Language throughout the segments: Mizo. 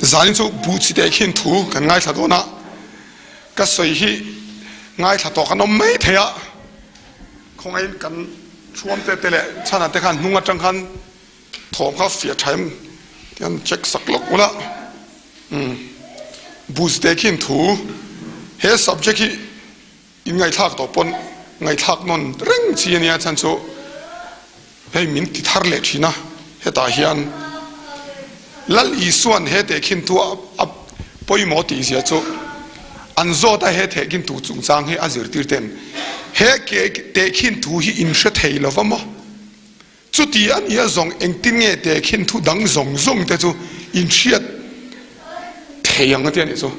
Zanin chu buh chi teh khin thu kan ngaithla dawn a, ka sawi hi ngaithla tawh kan awm mai thei a, khawngaihin kan thuam te te leh chhana te khan hnung atang khan thawm kha fiah tha em tih an check sak lawk ula, umm buh chi teh khin thu he subject hi. In ngaihthlak tawh pawn ngaihthlak nawn reng chi a nia chhan chu hei min ti thar leh thin a, hetah hian Lal Isua'n he tehkhin thu a pawimawh tih zia chu an zawt a, he tehkhin thu chungchang hi a zirtir ten he tehkhin thu hi in hre thei lo va maw? Chuti a nia zawng engtin nge tehkhin thu dang zawng zawng te chu in hriat thei ang a ti a nih chu.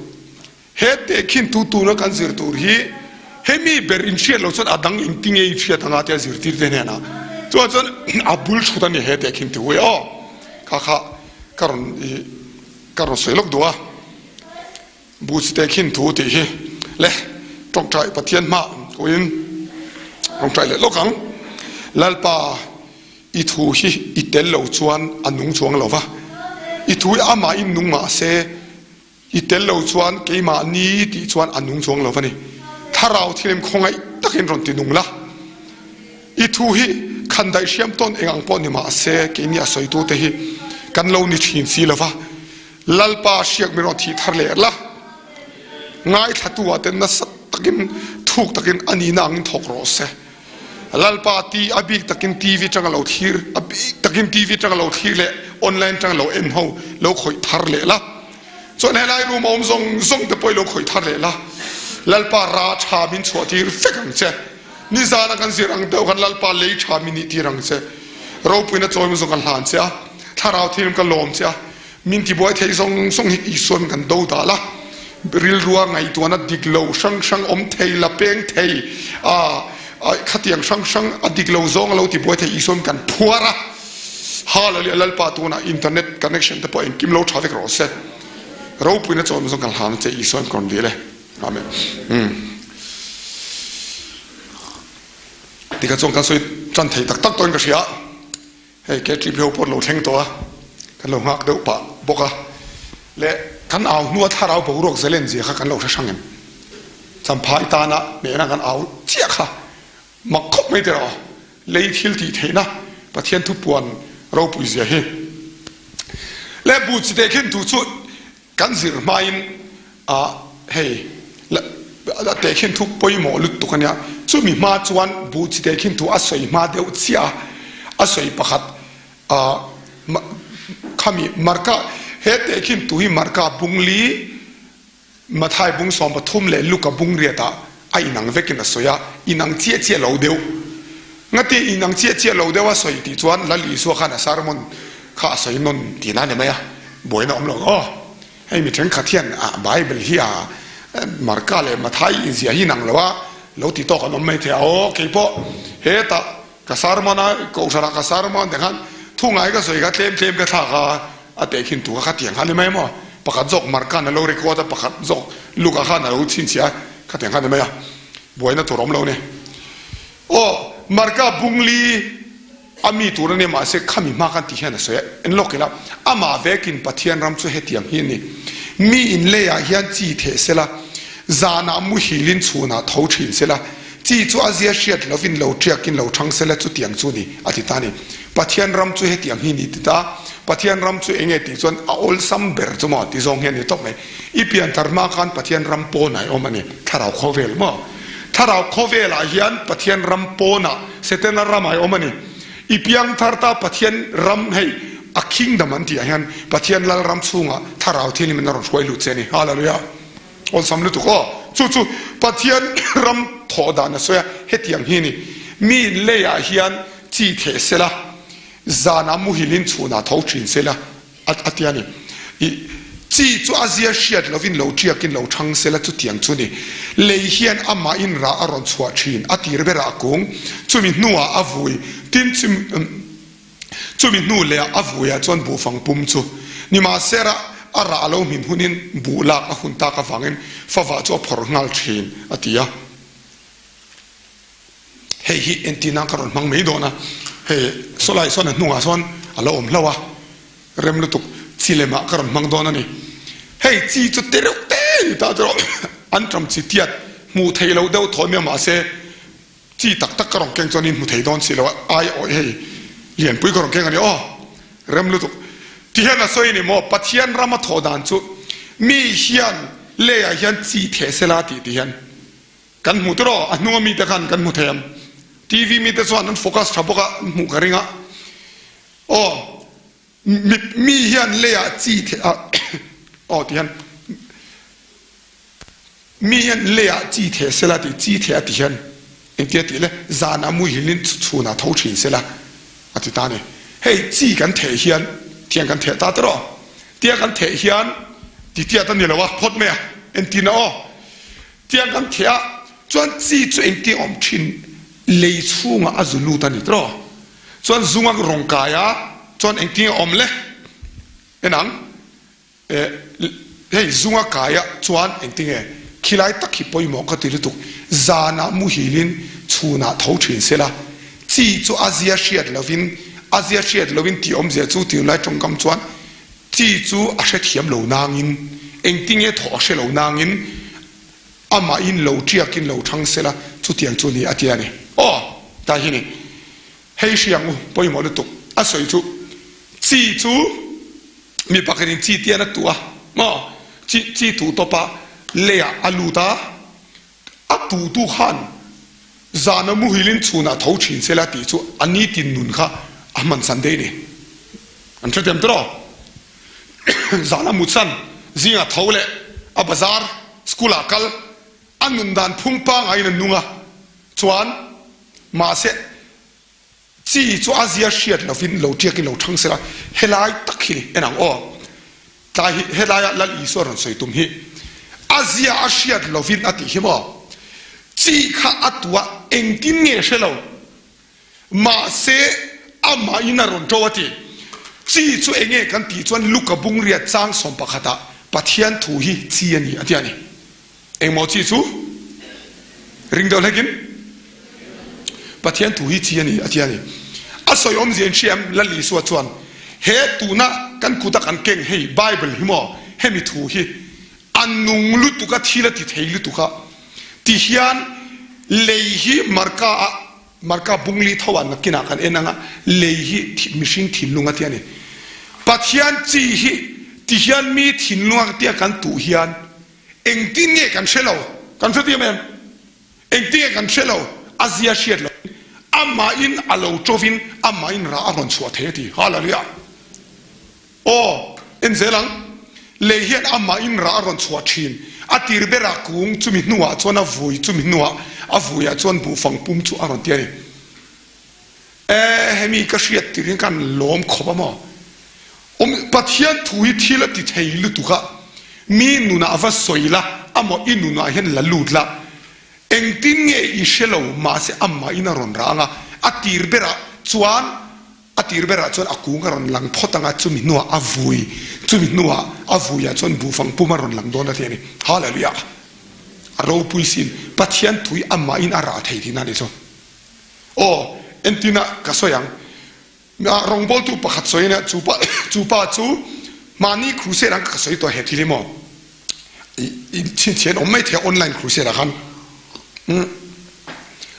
He tehkhin tu tuna kan zir tur hi hemi ber in hriat loh chuan a dang engti nge i hriat anga tia zirtir te hnenah chuan chuan a bul thut a ni he tehkhin tu hi aw kha kha ka rawn i ka rawn sawi lawk duh a bu chi tehkhin thu tih hi le tawngtai Pathian hma koin tawngtai leh lawk ang Lalpa i thu hi i tel lo chuan a nung chuang lo va i thu hi amahin nung mah se I tel lo chuan keimah ni tih chuan a nung chuang lo va ni. Thlarau thilem khawngaih takin rawn ti nung la. I thu hi khan daih hriam tawn eng ang pawh ni mah se keini a sawitute hi kan lo ni thin si lo va. Lalpa hriak min rawn thih thar leh la. Ngaithlatu ah ten nasa takin thuk takin a nihna angin thawk rawh se. Lalpa ti a bik takin TV tanga lo thlir a bik takin TV tanga lo thlir leh online tanga lo en ho lo khawih thar leh la. Chuan helai room a awm zawng zawng te pawh i lo khawih thar leh la. Lalpa ra tha min chhuah tir vek ang che. Nizana kan zir ang deuh khan Lalpa lei tha min nih tir ang che. Ropuina chawi zawng kan hlan che a, thlarau thirim ka lawm che a. Min tibuai theih zawng zawng hi Isuan kan do dah la, rilrua ngaihtuahna dik lo hrang hrang awm thei la peng thei a, khatiang hrang hrang a dik lo zawng a lo tibuai thei Isuan kan phuar a, Hallelujah Lalpa tunah internet connection te pawh engkim lo tha vek rawh se, ropuina chawn zawng kan hlan che Isuan ka rawn dil e. Amen. Tikha chuan kan sawi tan thei tak tak tawhin ka hria. Hei KTP ho pawh an lo thleng tawh a, kan lo nghak deuh pah bawk a. Leh kan au hnua thlarau boruak zalen zia kha kan lo hre hrang em? Champhai tana hnehna kan au chiah kha mak khawp mai teh rawh. Lei thil tih theihna Pathian thupuan ropui zia hi. Leh bu chi teh khin tu chu Kan zir hmain ah hei la tehkhin thu pawimawh lutuk a nia, chumi hma chuan buh chi tehkhin thu a sawi hma deuh chiah a, a sawi pakhat ah khami Marka he tehkhin thu hi Marka bungli Mathai bung 13 leh Luka bung riat ah a inang vekin a sawi a, inang chiah chiah lo deuh. Ngati inang chiah chiah lo deuh a sawi tih chuan Lal Isua khan a sermon kha a sawi nawn tihna a ni mai a, buaina awm lo aw. Hei mi thenkhat hian a Bible hi a Marka leh Mathai inziah hi inang lo a, lo ti tawk an awm mai thei a, aw keipawh hetah Ka sermon a, kohhranah ka sermon te khan thu ngai ka sawi kha tlem tlem ka thlak a, a tehkhin tu kha khatiang kha ni mai maw? Pakhat zawk Marka'n a lo record a, pakhat zawk Luka khan a lo chhinchhiah a, khatiang kha ni mai a, buaina tur awm lo ni. Aw, Marka bungli a mi tur a nia mahse khami hma khan ti hian a sawi a, en lawk ila, amah vekin Pathian ram chu hetiang hi a ni, mi in leiah hian chi theh sela, zanah muhilin chhunah tho thin sela, Chi chu a zia hriat lovin lo ṭiakin lo ṭhang sela chutiang chu ni, a ti ta ni. Pathian ram chu hetiang hi ni ti ta. Pathian ram chu enge tih chuan a awlsam ber chu maw ti zawng hian ni tawp mai. I pianthar hma khan Pathian ram pawnah i awm a ni, Thlarau khawvel maw? Thlarau khawvelah hian Pathian ram pawnah, Setana ramah i awm a ni. I piangthar ta Pathian ram hei a kingdom an tih ah hian Pathian lal ram chhungah Thlarau thianghlim in a rawn hruai lut che a ni. Hallelujah! Awlsam lutuk aw. Chu chu Pathian ram thawh dan a sawi a, hetiang hi a ni. Mi leiah hian chi theh sela, zanah muhilin chhunah tho thin sela a ti a ni. I chi chu a zia hriat lovin lo tiakin lo thang sela chutiang chu ni. Lei hian amahin rah a rawn chhuah thin, a tir berah a kung, chumi hnuah a vui, tin chumi. Chumi hnu leh a vuiah chuan buhfang pum chu nimahsera a rah lo hmin hunin buh lak a hun tak avangin favah chu a phawrh nghal thin, a ti a. Hei hi entir nan ka rawn hmang mai dawn a. Hei sawlai sawn a hnungah sawn a lo awm hlauh a, rem lutuk chi lemah ka rawn hmang dawn a ni. Hei chi chu te reuh te a ni ta chu an ṭam chi tiat hmuh theih loh deuh thaw nia mahse chi tak tak ka rawn keng chuan in hmu thei dawn si lo a, ai awih hei lianpui ka rawn keng a ni aw, rem lutuk. Tihian a sawi a ni maw Pathian rama thawh dan chu mi hian leiah hian chi theh sela tih ti hian. Kan hmu tiraw? A hnunga mite khan kan hmu thei ang. TV mite chuan an focus tha bawk a, an hmuh ka ring a. Aw, mi, mi hian leiah chi theh a, aw ti hian, mi hian leiah chi theh sela tih, chi theh a ti hian engtia tih le, zanah muhilin chhunah tho thin sela a ti ta a ni. Hei chi kan theh hian, thian kan theh ta tiraw? Tia kan theh hian titiat a ni lo a, phawt mai a, entina aw. Tiang kan theh a chuan chi chu engtin awm thin lei chhungah a zu lut a ni tiraw? Chuan zunga rawng kai a chuan engtin a awm le? En ang eh hei zunga kai a chuan engtin nge khilai tak hi pawimawh ka ti lutuk zanah muhilin chhunah tho thin sela chi chu a zia hriat lovin a zia hriat lovin tih awmzia chu tunlai tawngkam chuan Chi chu a hrethiam lo nangin, engtinge thawh a hre lo nangin, amahin lo ṭiakin lo ṭhang sela, chutiang chu ni a ti a ni. Aw, ta hi ni. Hei hriang u, pawimawh lutuk. A sawi chu, chi chu mi pakhatin chi tian a tuh a, maw? Chi, chi tuh tawpah leiah a lut a, A tutu khan zana muhilin chhunah tho thin sela tih chu a nitin nun kha a hmansan daih ni. An hrethiam tiraw? Zana mutsan, zingah tho leh a bazar, school ah kal, a nun dan phung pangaiin a nung a, chuan mahse Chi chu a zia hriat lovin lo ṭiakin lo ṭhang sela, helai tak hi ni en ang aw. Tlai hi helaia Lal Isua rawn sawi tum hi a zia a hriat lovin a tih hi maw? Chi kha a tua engtin nge hre lo, mahse amahin a rawn ṭo a ti. Chi chu enge kan tih chuan Luka bungriat chang sawm pakhatah Pathian thu hi chi a ni a ti a ni. Engmaw chi chu ring deuh hlekin Pathian thu hi chi a ni a ti a ni. A sawi awmzia in hria em? Lal Isua chuan he tuna kan kuta kan keng hei Bible hi maw hemi thu hi a nung lutuk a thil a ti thei lutuk a ti hian lei hi Marka ah Marka bungli tho ah nakinah kan en anga lei hi mihring thinlung a ti a ni. Pathian chi hi ti hian mi thinlung a tia kan tuh hian Engtin nge kan hre lo? Kan hre tiam em? Engtin nge kan hre lo? A zia hriat lo in amahin a lo ṭovin amahin rah a rawn chhuah thei a ti. Hallelujah! Aw, en zel ang. Lei hian amahin rah a rawn chhuah ṭhin. A tir berah kung, chumi hnuah chuan a vui, chumi hnuah a vuiah chuan buhfang pum chu a rawn ti a ni. E, hemi ka hriat tir hian kan lawm khawp a maw? Awm, Pathian thu hi thil a ti thei lutuk a, mi nunah va sawi la, amaw i nunah hian la lut la, engtin nge i hre lo, mahse amahin a rawn rang a, a tir berah chuan, a tir berah chuan a kung a rawn lang phawt ang a, chumi hnuah a vui, chumi hnuah a vuiah chuan buhfang pum a rawn lang dawn a ti a ni. Hallelujah! A ropui sin, Pathian thu hi amahin a rah thei tihna a ni chu. Aw, entina ka sawi ang. Rawngbawltu pakhat sawi ania, chu pa chu pa chu mahni crusade ang ka sawi tawh he thil hi maw? I chhinchhian awm mai thei a online crusade ah khan.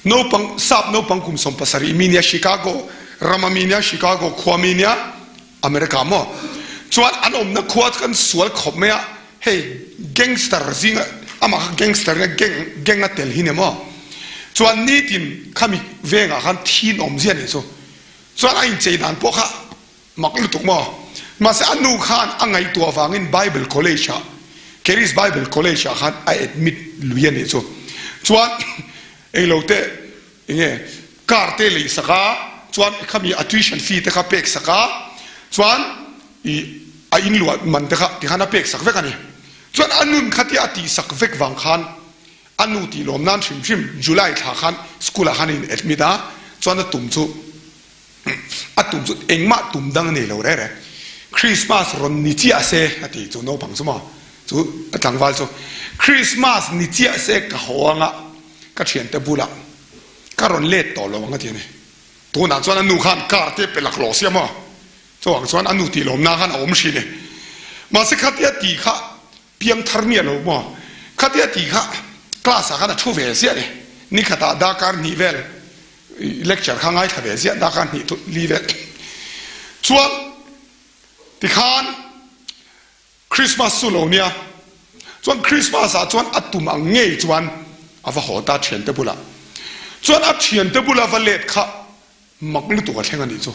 Naupang sap naupang kum 70 mi nia Chicago rama mi nia Chicago khua mi nia America maw? Chuan an awmna khua chu kan sual khawp mai a, hei gangster zinga amah kha gangster nia gang gang a tel hi nia maw? Chuan nitin khami vengah khan thin awm zia nih chu. Chuan a inchei dan pawh kha mak lutuk maw? Mahse a nu khan a ngaihtuah vangin Bible College ah Charis Bible College ah khan a admit lui a nih chu. Chuan englo te Enge car te lei sak a, chuan khami a tuition fee te kha pek sak a, chuan i a in luah man te kha tikhan a pek sak vek a ni. Chuan a nun kha tia a tih sak vek vang khan a nu tih lawm nan hrim hrim July thla khan school ah khan a in admit a, chuan a tum chu A tum chu engmah tum dang a nei lo reh reh. Christmas rawn ni chiah se a ti chu naupang chu maw chu a tlangval chu Christmas ni chiah se ka haw anga ka thiante bulah ka rawn let tawh lo ang a ti a ni. Tunah chuan a nu khan car te pe laklawh sia maw? Chuvang chuan a nu tih lawmna khan a awm hrin e. Mahse khatia tih kha piangthar miah lo maw? Khatia tih kha class ah khan a thu ve ziah e. Nikhatah darkar hnih vel lecture kha ngaithla ve ziah darkar hnih li vel. Chuan tikhan Christmas chu lo nia. Chuan Christmas ah chuan a tum ang ngei chuan a va haw ta thiante bulah. Chuan a thiante bula va let kha mak lutuk a thleng a nih chu.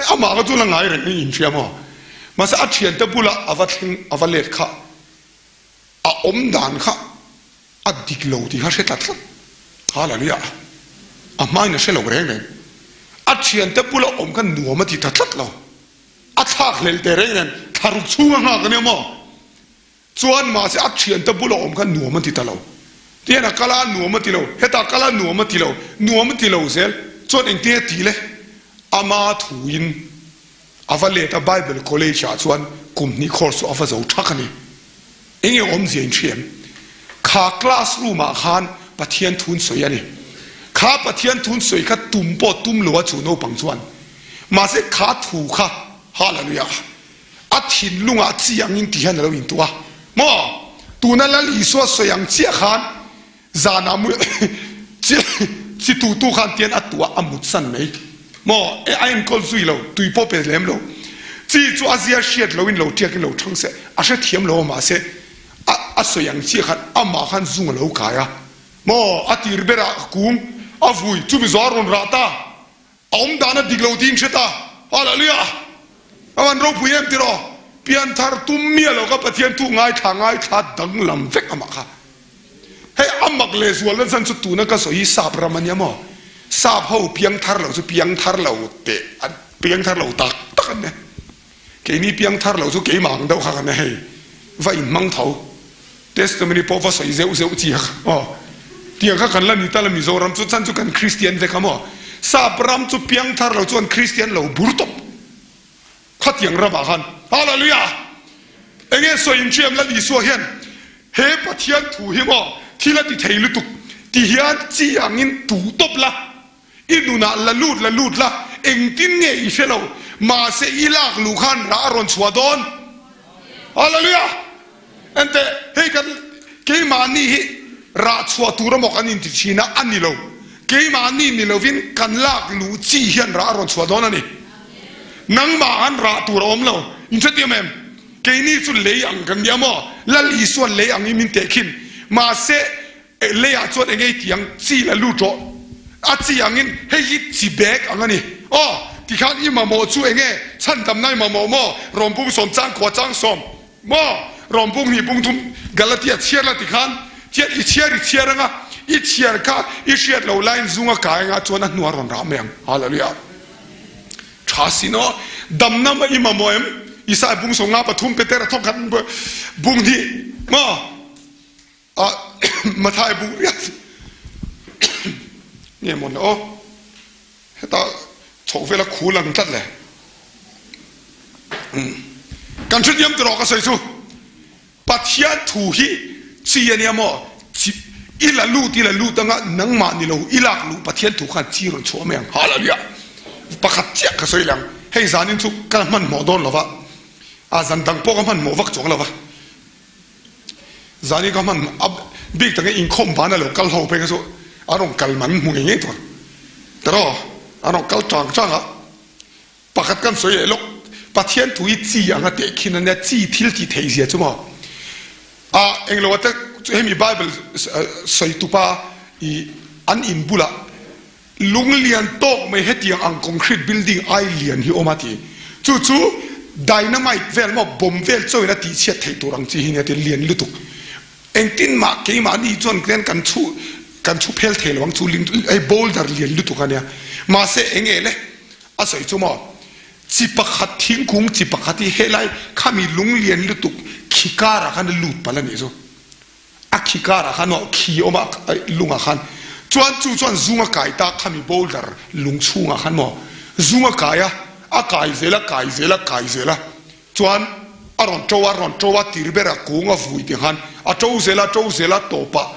Amah kha chu la ngai reng in inhria maw? Mahse a thiante bula a va thleng a va let kha a awm dan kha a dik lo tih kha hre tlat tlat. Hallelujah! A hmain a hre lo reng reng. A thiante bula awm kha nuam a ti ta tlat lo. A thlak hlel teh reng nen thlaruk chhung a nghak ania maw? Chuan mahse a thiante bula awm kha nuam a ti ta lo. Tihian a kal a nuam a ti lo, hetah kal a nuam a ti lo, nuam a ti lo zel. Chuan engtin a ti le? Ama thuin a va let a Bible College ah chuan kum hnih course chu a va zo thak a ni. Enge awmzia in hria em? Kha class room ah khan Pathian thun sawi a ni. Kha Pathian thun sawi kha tum pawh tum lo a chu naupang chuan. Mahse kha thu kha Hallelujah a thinlungah chi angin ti hian a lo intuah a. Maw? Tuna Lal Isua sawi ang chiah khan Zanah mu chi chi tu tu khan tian a tuah a mut san mai maw e a enkawl zui lo tui pawh pe lem lo chi chu a zia hriat lo in lo tiak in lo thang se a hrethiam lo a mahse a a sawi ang chiah khan amah khan zung a lo kai a maw a tir berah kung a vui chumi zawh a rawn rah ta. A awm dan a dik lo tiin hre ta. Hallelujah! A van ropui em tiraw? Pianthar tum miah lo ka Pathian thu ngaithla ngaithla danglam vek amah kha. Hei a mak leh zual na chan chu tuna ka sawi hi sap ram ania maw? Sap ho piangthar lo chu piangthar lo teh an piangthar lo tak tak an ni. Keini piangthar lo chu keimah ang deuh kha kan ni hei. Va inhmang tho. Testimony pawh va sawi zeuh zeuh chi kha aw. Tiang kha kan la ni ta la Mizoram chu chan chu kan Kristian vek a maw? Sap ram chu piangthar lo chuan Kristian lo bur tawp khatiang ramah khan. Hallelujah! Enge sawi in hriam Lal Isua hian he Pathian thu hi maw thil a ti thei lutuk ti hian chi angin tu tawp la. I nunah la lut la lut la, engtin nge i hre lo, mahse i lak luh khan rah a rawn chhuah dawn. Hallelujah! Enteh, hei kan keimahni hi rah chhuah tur amaw kan inti thin a, a ni lo. Keimahni ni lovin kan lak luh chi hian rah a rawn chhuah dawn a ni. Nangmah han rah tur a awm lo. Inhrethiam em? Keini chu lei ang kan nia maw? Lal Isua'n lei angin min tehkhin. Mahse, Leiah chuan eng ei ti ang? Chi la lut rawh. A chi angin hei hi chi bag ang a ni. Aw, tikhan i mamawh chu eng nge? Chhandamna i mamawh maw? Rawmbung sawm chang khua chang sawm maw? Rawmbung hnih bung thum Galatia chhiar la tikhan chian i chhiar i chhiar anga i chhiar kha i hriat loh laiin zunga kai anga chuan a hnuah rawn rah mai ang. Hallelujah. Tha sin aw. Damna i mamawh em? Isaiah bung sawm nga pathum Petera thawk khat bung hnih maw? Ah Mathai bu riat nge mawn le aw heta chhoh vela khu lang tlat le kan hrethiam tiraw ka sawi chu Pathian thu hi chi ania maw chi i la lut i la lut anga nangmah ni lo i lak luh Pathian thu khan chi rawn chhuah mai ang Hallelujah pakhat chiah ka sawi lang hei zanin chu ka hmanhmawh dawn lova a zan dang pawh ka hmanhmawh vak chuang lova. Zani ka hman a bik takin inkhawm ban a lo kal ho phei kha chu a rawn kal man hmu ngei ngei tur tiraw a rawn kal chang chang a pakhat kan sawi leh lawk Pathian thu hi chi anga teh khin ania chi thil tih theih zia chu maw a englo ate hemi bible sawi tupa i an in bulah Lung lian tawk mai hetiang ang concrete building ai lian hi awm a ti. Chu chu dynamite vel maw bomb vel chawin a tihchhiat theih tur ang chi hi nia ti lian lutuk. Engtin mah keimahni chuan hian kan chhu kan chhu phel thei lo ang chu hei boulder lian lutuk a nia. Mahse eng nge le a sawi chu maw chi pakhat thingkung chi pakhat hi helai khami lung lian lutuk khi karah khan a lut palh a nih chu. A khi karah khan aw khi awm a lungah khan chuan chu chuan zung a kai ta khami boulder lung chhungah khan maw zung a kai a a kai zel a kai zel a kai zel a chuan a rawn to a rawn to a tir ber a kung a vui tih khan a to zel a to zel a tawpah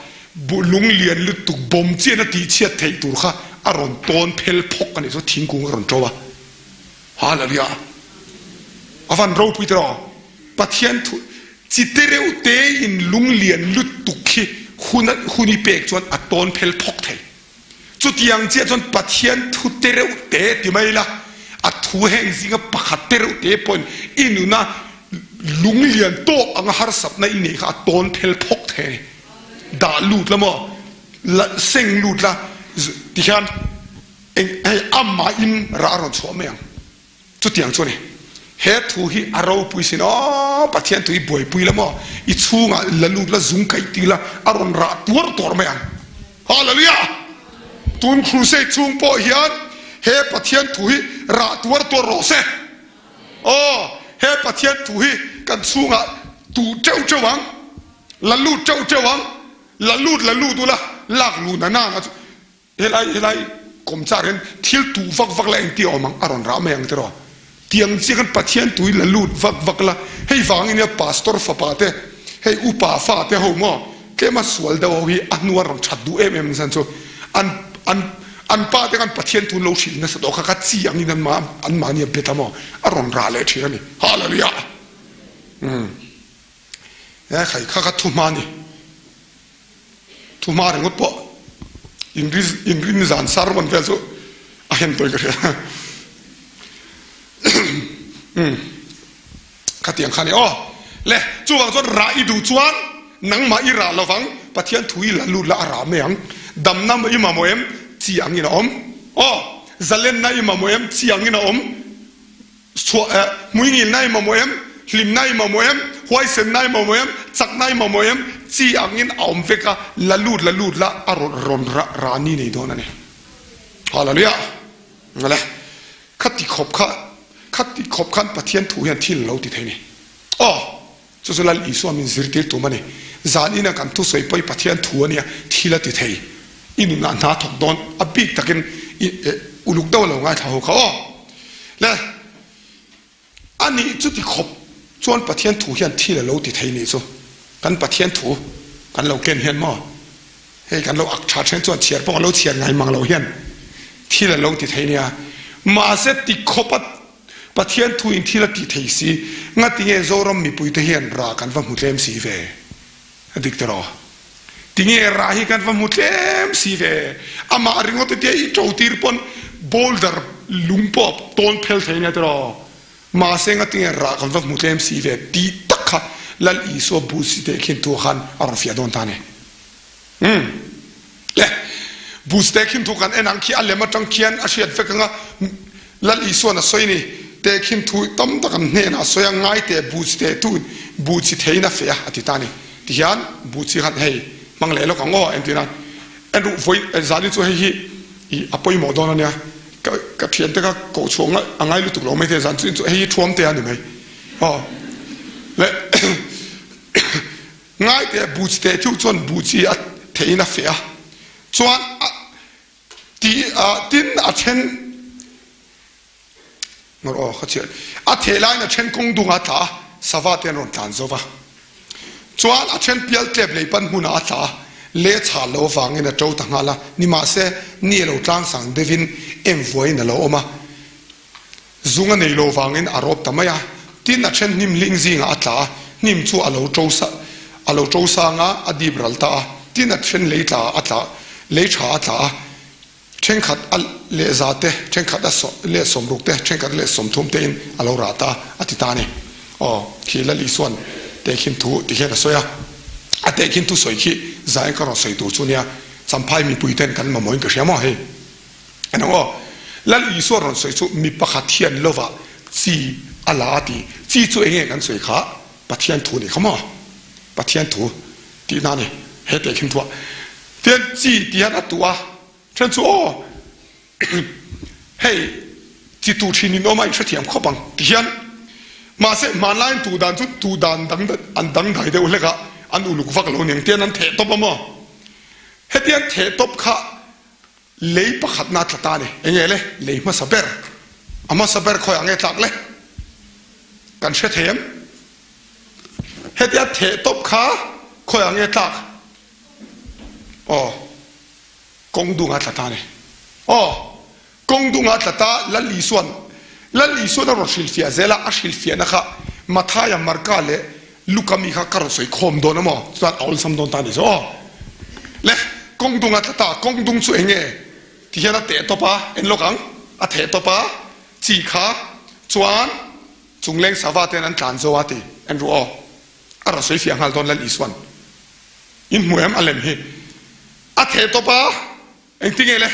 lung lian lutuk bawm chian a tih chhiat theih tur kha. a rawn tawn phel phawk a nih chu thingkung a rawn ṭo a. Hallelujah! A van ropui tiraw? Pathian thu chi te reuh te in lunglian lutuk hi hun hun i pek chuan a tawn phel phawk thei. Chutiang chiah chuan Pathian thu te reuh te ti mai la, a thu heng zinga pakhat te reuh te pawhin i nuna lunglian tawk anga harsatna i neih kha a tawn phel phawk thei a ni. Dah lut la maw? La seng lut la tihian eng hei amahin rah a rawn chhuah mai ang. Chutiang chu a ni. He thu hi a ropui sin aw, Pathian thu hi buaipui la maw, i chhungah la lut la, zung kaih ti la, a rawn rah tuar tuar mai ang. Hallelujah! Tun crusade chhung pawh hian he Pathian thu hi rah tuar tuar rawh se. Aw, he Pathian thu hi kan chhungah tuh teuh teuh ang, la lut teuh teuh ang, la lut la lut ula, lak luh na nana chu. Helai helai kawmchar hian thil tuh vak vak la engti awm ang a rawn rah mai ang tiraw? Tiang chiah khan Pathian tui la lut vak vak la, hei vangin nia pastor fapa te, hei upa fa te ho maw tlema sual deuh ho hi a hnu an rawn that duh em em zan chu an an an pa te khan Pathian thu an lo hrilh nasa tawh kha kha chi angin an mah an mahni a bet a maw a rawn rah leh thin a ni. Hallelujah! Umm he khai kha kha thu hma a ni. Thuhma ringawt pawh inrin zan sermon vel chu a hen tawi ka hria. Umm khatiang kha ni aw. Le chuvang chuan rah i duh chuan nangmah i rah lovang Pathian thu i la lut la a rah mai ang. Damna i mamawh em? Chi angin a awm. Aw zalenna i mamawh em? Chi angin a awm. Chhuah eh, hmuingilna i mamawh em? Hlimna i mamawh em? Huaisenna i mamawh em? Chakna i mamawh em? Chi angin a awm vek a, la lut la lut la a rawn rawn rah rah ni nei dawn a ni. Hallelujah! Ngale, khati khawp kha, khati khawp khan Pathian thu hian thil a lo ti thei ni. Aw! Chu chu Lal Isua min zirtir tum a ni. Zan ina kan thusawi pawh hi Pathian thu a nia, thil a ti thei. I nunah hna thawk dawn a bik takin i uluk deuh lo ngaithla ho kha aw. Le, a nih chuti khawp chuan Pathian thu hian thil a lo ti thei nih chu. Kan Pathian thu kan lo ken hian maw? Hei kan lo ak tha then chuan chhiar pawh a lo chhiar ngai mang lo hian thil a lo ti thei nia. Mahse ti khawp a Pathian thu in thil a tih thei si, ngatinge Zoram mipui te hian rah kan va hmu tlem si ve? A dik tiraw? Tinge rah hi kan va hmu tlem si ve? Amah ringawt te tia i to tir pawn boulder lung pawh tawn phel thei nia tiraw? Mahse ngatinge rah kan va hmu tlem si ve tih tak kha Lal Isua bu si teh khin thu khan a rawn fiah dawn ta a ni. Umm. Le, bus tehkhin thu kan en ang khi a lem atang khian a hriat vek anga Lal Isuan a sawi ni. Tehkhin thu tam tak an hnenah a sawi a, ngai teh bus teh tu in bu chi theiin a feh a, a ti ta a ni. Tihian bu chi khan hei hmang leh lawk ang aw entir nan en ruh vawi zan hi chu hei hi i a pawimawh dawn a nia. Ka ka thiante kha koh chhuah a ngai lutuk lo mai thei zan chu hei hi thuam te a ni mai. Aw le. Ngaite buh chi teh thiu chuan buh chi a theihin a feh a, chuan a ti a tin a then ngawr aw ka chhiar a theh laiin a then kawng dungah a tla a, sava te an rawn tlan zo va, chuan a then pial tlep lei pan hmunah a tla a, le chhah lo avangin a to ta nghal a, nimahse ni a lo tlang sang deuhin em vuaiin a lo awm a. Zung a nei lo vangin a rawp ta mai a, tin a then hnim hling zingah a tla a, hnim chu a lo to a lo to sang a, a dip ral ta a, tin a then lei tla a tla lei tha a tla a, thenkhat a leh za te, thenkhat a leh sawmruk te, thenkhat a leh sawmthum te in a lo rah ta a ti ta a ni. Aw, khi Lal Isuan tehkhin thu ti hian a sawi a, a tehkhin thu sawi khi zain ka rawn sawi tur chu nia, Champhai mipui ten kan mamawhin ka hria maw hei. Eng aw, Lal Isua rawn sawi chu mi pakhat hian lova chi a la a ti. Chi chu eng nge kan sawi kha? Pathian thu a ni kha maw? Pathian thu tihna a ni. He teh khin thuah tian chi ti hian a tuh a, then chu aw hei chi tuh thin in awm a, in hrethiam khawp ang ti hian. Mahse hmanlaiin tuh dan chu tuh dan dang an dangdai deuh hlek a, an uluk vak lo aniang tian an theh tawp a maw? Hetiang theh tawp kha Lei pakhatna tla ta a ni. Enge le? Lei hmasa ber. A hmasa ber khawiah nge tlak le? Kan hre thei em? Hetia theh tawp kha khawiah nge tlak? Aw, kawng dunga tla ta a ni. Aw, kawng dunga tla ta Lal Isua'n Lal Isua'n a rawn hrilhfiah zel a, a hrilhfiahna kha Mathaia, Marka leh Luka mi kha ka rawn sawi khawm dawn a maw? Chuan a awlsam dawn ta a ni chu aw. Le, kawng dunga tla ta, kawng dung chu eng nge? Ti hian a teh tawp a, en lawk ang, a theh tawp a, chi kha chuan chungleng sava ten an tlan zo a ti, en ru aw. A rawn sawi fiah nghal dawn Lal Isua'n. In hmu em a lem hi? A theh tawp a. Engtinge le?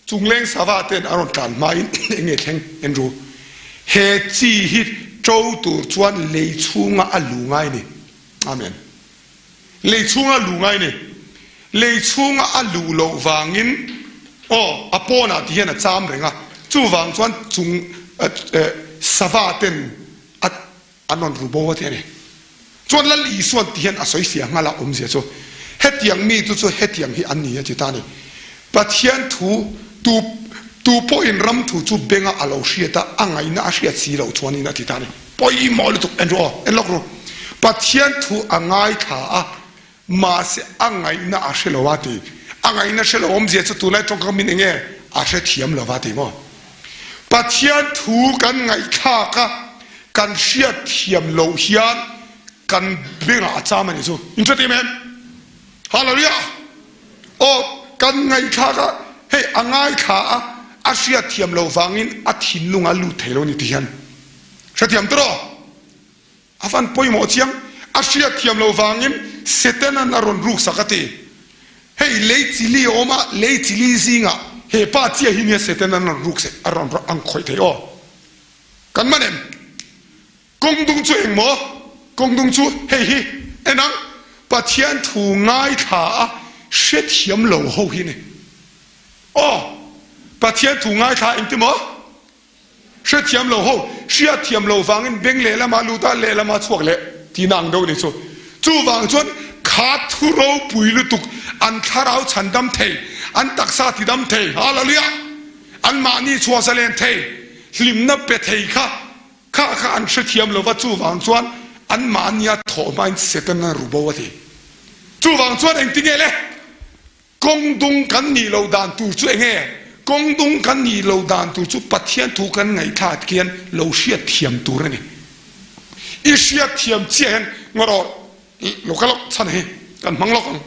Chungleng sava ten a rawn tlan hmain eng nge thleng en ru? He chi hi ṭo tur chuan lei chhunga a lu ngai ni. Amen. Lei chhunga a lu ngai ni. Lei chhunga a luh loh vangin aw a pawnah ti hian a cham reng a, chuvang chuan chung sava ten a An rawn ru bo a ti a ni. Chuan Lal Isuan ti hian a sawi fiah nghal a awmzia chu hetiang mi chu chu hetiang hi an ni a ti ta a ni. Pathian thu tu tu pawhin ram thu chu benga a lo hriat a, a ngaihna a hriat si loh chuanin a ti ta a ni. Pawimawh lutuk en ru aw, en lawk ru. Pathian thu a ngaithla a, Mahse a ngaihna a hre lo a ti. A ngaihna hre lo awmzia chu tunlai tawngkam min enge a hrethiam lo va ti maw? Pathian thu kan ngaihthlak a, kan hriatthiam loh hian kan bengah a cham a nih chu. In hre tim em? Hallelujah! Aw, kan ngaihthlak a, hei a ngaithla a, a hriatthiam loh vangin a thinlung a lut thei lo a ni ti hian hrethiam tawh. A van pawimawh chiang, a hriatthiam loh vangin Setanan a rawn ruksak a ti. Hei lei chili a awm a, lei chili zingah he pa chiah hi nia Setanan a rawn ruksak, a rawn ang khawih thei aw. Kan man em? Kawng dung chu eng maw? Kawng dung chu hei hi en ang, Pathian thu ngaithla a hrethiam lo ho hi ni. Aw, Pathian thu ngaithla engti maw? Hrethiam lo ho, hriatthiam lo vangin beng lehlamah lut a, lehlamah chhuak leh tihna ang deuh a ni chu. Chuvang chuan kha thu ropui lutuk an thlarau chhandam thei, an taksa tidam thei, Hallelujah! Anmahni chhuah zalen thei, hlimna pe thei kha, kha kha an hrethiam lo va, chuvang chuan anmahnia thawh hmain Satan a ru bo a ti. Chuvang chuan engtinge le? Kawng dung kan nih loh dan tur chu enge? Kawng dung kan nih loh dan tur chu Pathian thu kan ngaihthlak khian lo hriat thiam tur a ni. I hriat thiam chiah hian ngaw rawh lo ka lawk chhan hi kan hmang lawk ang.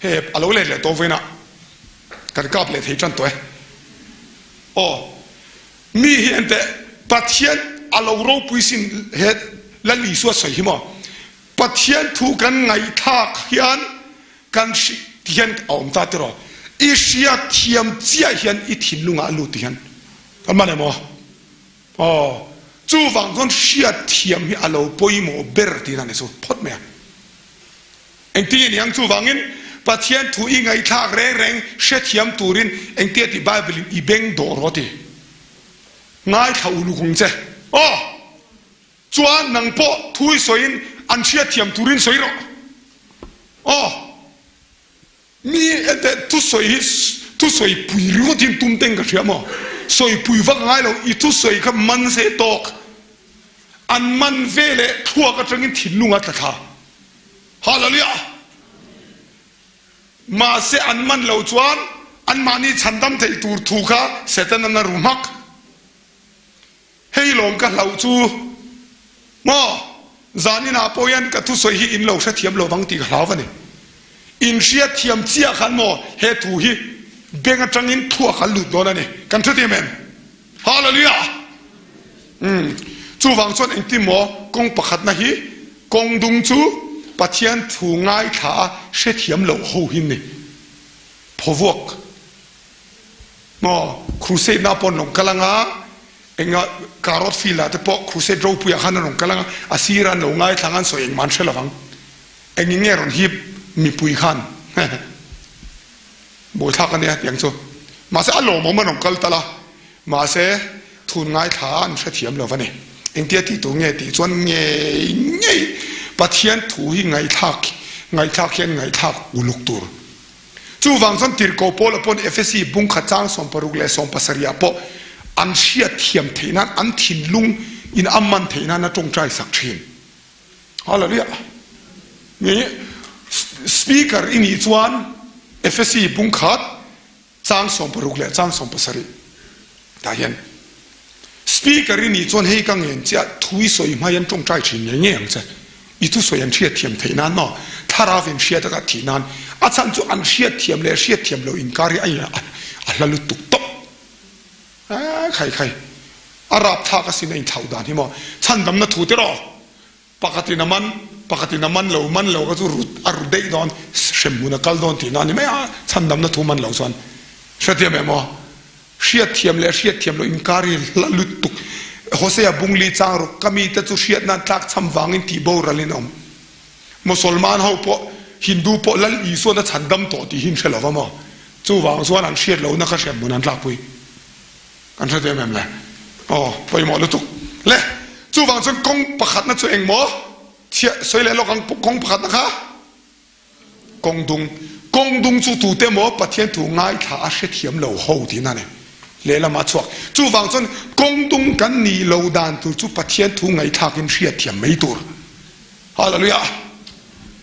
He a lo let leh tawh vawiinah kan kap leh thei tan tawh e. Aw mi hi enteh Pathian a lo ropui sin he Lal Isua sawi hi maw? Pathian thu kan ngaihthlak hian kan hrih ti hian a awm ta tiraw? I hriat thiam chiah hian i thinlungah a lut ti hian kan man em aw? Aw, chuvang chuan hriat thiam hi a lo pawimawh ber tihna ni chu phawt mai a. Engtin nge ni ang? Chuvangin Pathian thu i ngaihthlak reng reng hrethiam turin engtia tih Bible in i beng dawh rawh ti. Ngaithla uluk ang che. Aw! Chuan nang pawh thu i sawiin an hriatthiam turin sawi rawh. Aw, mi ente thusawi hi thusawi pui ringawt hi tum teng ka hria maw? Sawi pui vak ngai lo, i thusawi kha man se tawk. An man ve leh thluak atangin thinlung a tla thla. Hallelujah! Mahse an man lo chuan anmahni chhandam theih tur thu kha Satan-an a ru hmak. Hei lawm ka hlauh chu maw? Zaninah pawh hian ka thusawi hi in lo hrethiam lo vang tih ka hlau a ni. In hriatthiam chiah khan maw he thu hi beng atangin thluak an lut dawn a ni. Kan hrethiam em? Hallelujah! Umm, chuvang chuan engtin maw kawng pakhatna hi kawng dung chu Pathian thu ngaithla a hrethiam loh ho hi ni. Phawvuak. Maw crusade na pawh an rawn kal anga enga carrot field ah te pawh crusade ropui ah khan an rawn kal anga a sir ah an lo ngaithla anga an sawi engmah an hre lovang eng in nge rawn hip mipui khan hehe buaithlak ania tiang chu mahse a lawmawm an rawn kal tal a mahse thun ngaithla a an hrethiam lo va ni engtia tih tur nge tih chuan ngei ngei Pathian thu hi ngaihthlak ngaihthlak hian ngaihthlak uluk tur. Chuvang chuan Tirhkoh Paula pawn Efesi bungkhat chang 60 leh 70 ah pawh an hriat thiam theih nan, an thinlung in a man theih nan a tawngtai sak thin. Hallelujah! Nge speaker i nih chuan Efesi bungkhat. Chang 60 leh chang 70 tah hian Speaker i nih chuan hei ka ngen chiah thu i sawi hmai an tawngtai thin ngei ngei ang che. I thusawi an hriatthiam theih nan maw? Thlarau in hriat a thih nan a chhan chu an hriatthiam leh hriatthiam loh inkar hi a in a hla lutuk tawp. Eeh khai khai a rapthlak asin a inthlauh dan hi maw? Chhandamna thu te rawh. Pakhatin a man, pakhatin a man lo, man lo kha chu rut a ru daih dawn, hremhmun a kal dawn tihna a ni mai a, chhandamna thu man lo chuan hriatthiam em aw? Hriatthiam leh hriatthiam loh inkar hi hla lutuk. Hosea bungli chang ruk, ka mite chu hriatna an tlak cham vangin tih boralin a awm. Mosolman ho pawh, Hindu pawh Lal Isuan a chhandam tawh tih hi an hre lo va maw? Chuvang chuan an hriat lohna kha hremhmun an tlakpui. Kan hre em em le? Aw, pawimawh lutuk. Le, chuvang chuan kawng pakhatna chu eng maw? Chhiah sawi leh lawk ang, kawng pakhatna kha? Kawng dung. Kawng dung chu tute maw Pathian thu ngaithla a hrethiam lo ho tihna a ni. Lehlamah chhuak. Chuvang chuan kawng dung kan nih lo dan tur chu Pathian thu ngaihthlakin hriatthiam mai tur. Hallelujah!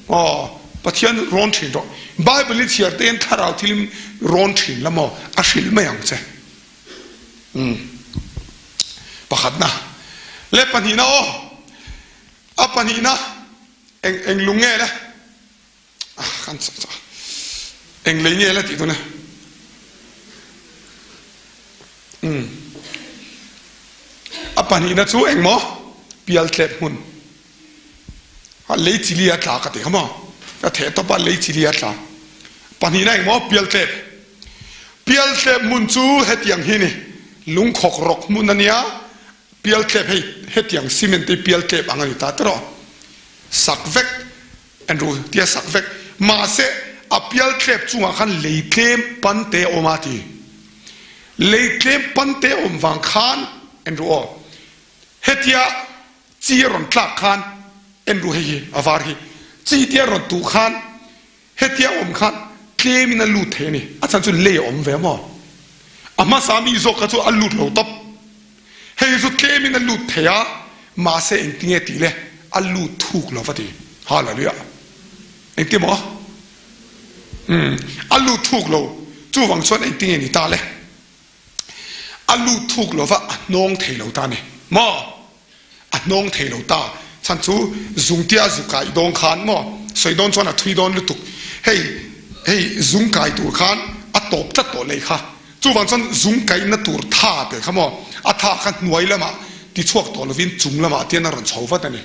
Aw, Pathian rawn thin rawh. Bible i chhiar te hian thlarau thil rawn thin la maw? A hrilh mai ang che. Umm. Pakhatna leh pahnihna aw. A pahnihna eng eng lung nge le? Ah, kan chak chak. Eng lei nge le tih tuna. Umm. A pahnihna chu eng maw? Pial tlep hmun. A lei chili a tla ka ti kha maw? Ka theh tawp a lei chili a tla. Pahnihna eng maw? Pial tlep. Pial tlep hmun chu hetiang hi ni. Lungkhawk rawk hmun a nia. Pial tlep hei hetiang cement te pial tlep ang a ni ta tiraw. Sak vek Andrew tia sak vek. Mahse a pial tlep chungah khan lei tlem pan te a awm a ti. Lei tlem pan te a awm vang khan Andrew aw hetia chi a rawn tlak khan Andrew hei hi a var hi chi te a rawn tuh khan hetia awm khan tlem in a lut thei a ni. A chhan chu lei a awm ve maw? A hmasa mi zawk kha chu a lut lo tawp. Hei chu tlem in a lut thei a, mahse engtinge tih le a lut thuk lo va ti. Hallelujah. Engti maw? Umm, a lut thuk lo. Chuvang chuan engtinge ni ta le? A lut thuk lo va, a hnawng thei lo ta ni. Maw? A hnawng thei lo ta. Chhan chu zungtia zu kai dawn khan maw? Sawi dawn chuan a thui dawn lutuk. Hei, hei zung kai tur khan a tawp tlat tawh lei kha. Chuvang chuan zung kaihna tur tha te kha maw? A tha kha hnuai lamah ti chhuak tawh lovin chung lamah tian a rawn chho vat a ni.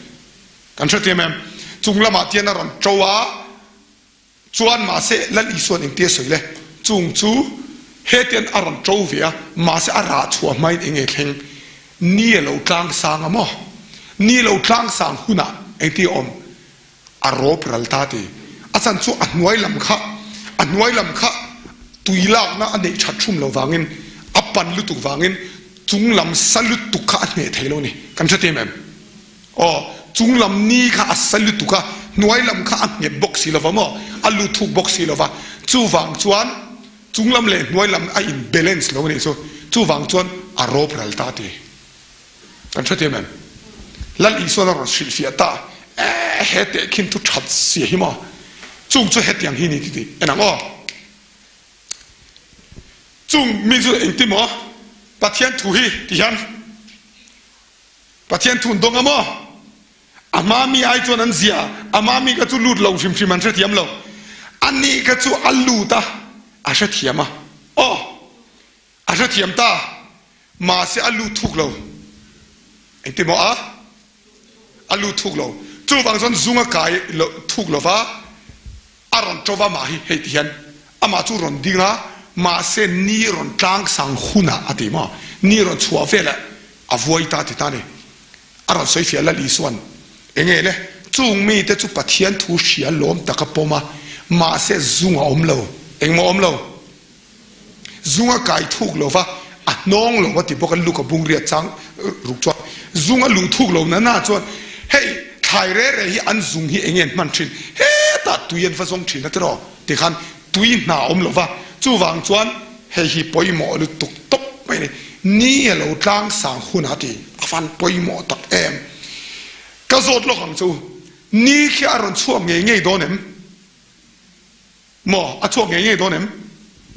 Kan hrethiam em? Chung lamah tian a rawn to a. Chuan mahse Lal Isua'n engtia sawi le? Chung chu hetian a rawn to ve a, mahse a rah chhuah hmain eng nge thleng? Ni a lo tlang sang a maw? Ni lo tlang sang hunah engtia awm? A rawp ral ta ti. A chan chu a hnuai lam kha, a hnuai lam kha tui lakna a neih that hrum lo vangin, a pan lutuk vangin chung lam sa lutuk kha a hneh thei lo ni. Kan hre tem em? Aw, chung lam ni kha a sa lutuk a, hnuai lam kha a nghet bawk si lova maw, a lut thuk bawk si lova, chuvang chuan chung lam leh hnuai lam a in balance lo a nih chu, chuvang chuan a rawp ral ta ti. Kan hrethiam em? Lal Isuan a rawn hrilhfiah ta, e he tehkhin thu that sia hi maw, chung chu hetiang hi ni ti ti en ang aw. Chung mi chu engti maw Pathian thu hi ti hian Pathian thun dawng a maw? A hma mi ai chuan an zia, a hma mi kha chu lut lo hrim hrim an hrethiam lo. Ani kha chu a lut a, a hrethiam a. Aw, a hrethiam ta, mahse a lut thuk lo. Engti maw a? A lut thuk lo. Chuvang chuan zung a kai lo thuk lo va, A rawn ṭo va mah hi hei ti hian amah chu rawn ding a, mahse ni rawn tlang sang hunah a ti maw? Ni rawn chhuah velah a vuai ta ti ta ni. A rawn sawi fiah Lal Isua'n, Enge le, chung mite chu Pathian thu hria lawm taka pawm a, mahse zung a awm lo. Engmaw awm lo? Zung a kai thuk lo va, a hnawng lo a ti bawk a, Luka bungria chang ruk chuan zung a luh thuk lo na na chuan hei thlai re re hi an zung hi eng nge an hman thin, hetah tui an va zawng thin a tiraw tikhan tui hna a awm lo va, chuvang chuan hei hi pawimawh lutuk tawp mai a ni, ni a lo tlang sang hun a ti, a van pawimawh tak em. Ka zawt lawk ang chu, ni khi a rawn chhuak ngei ngei dawn em? Maw? A chhuak ngei ngei dawn em?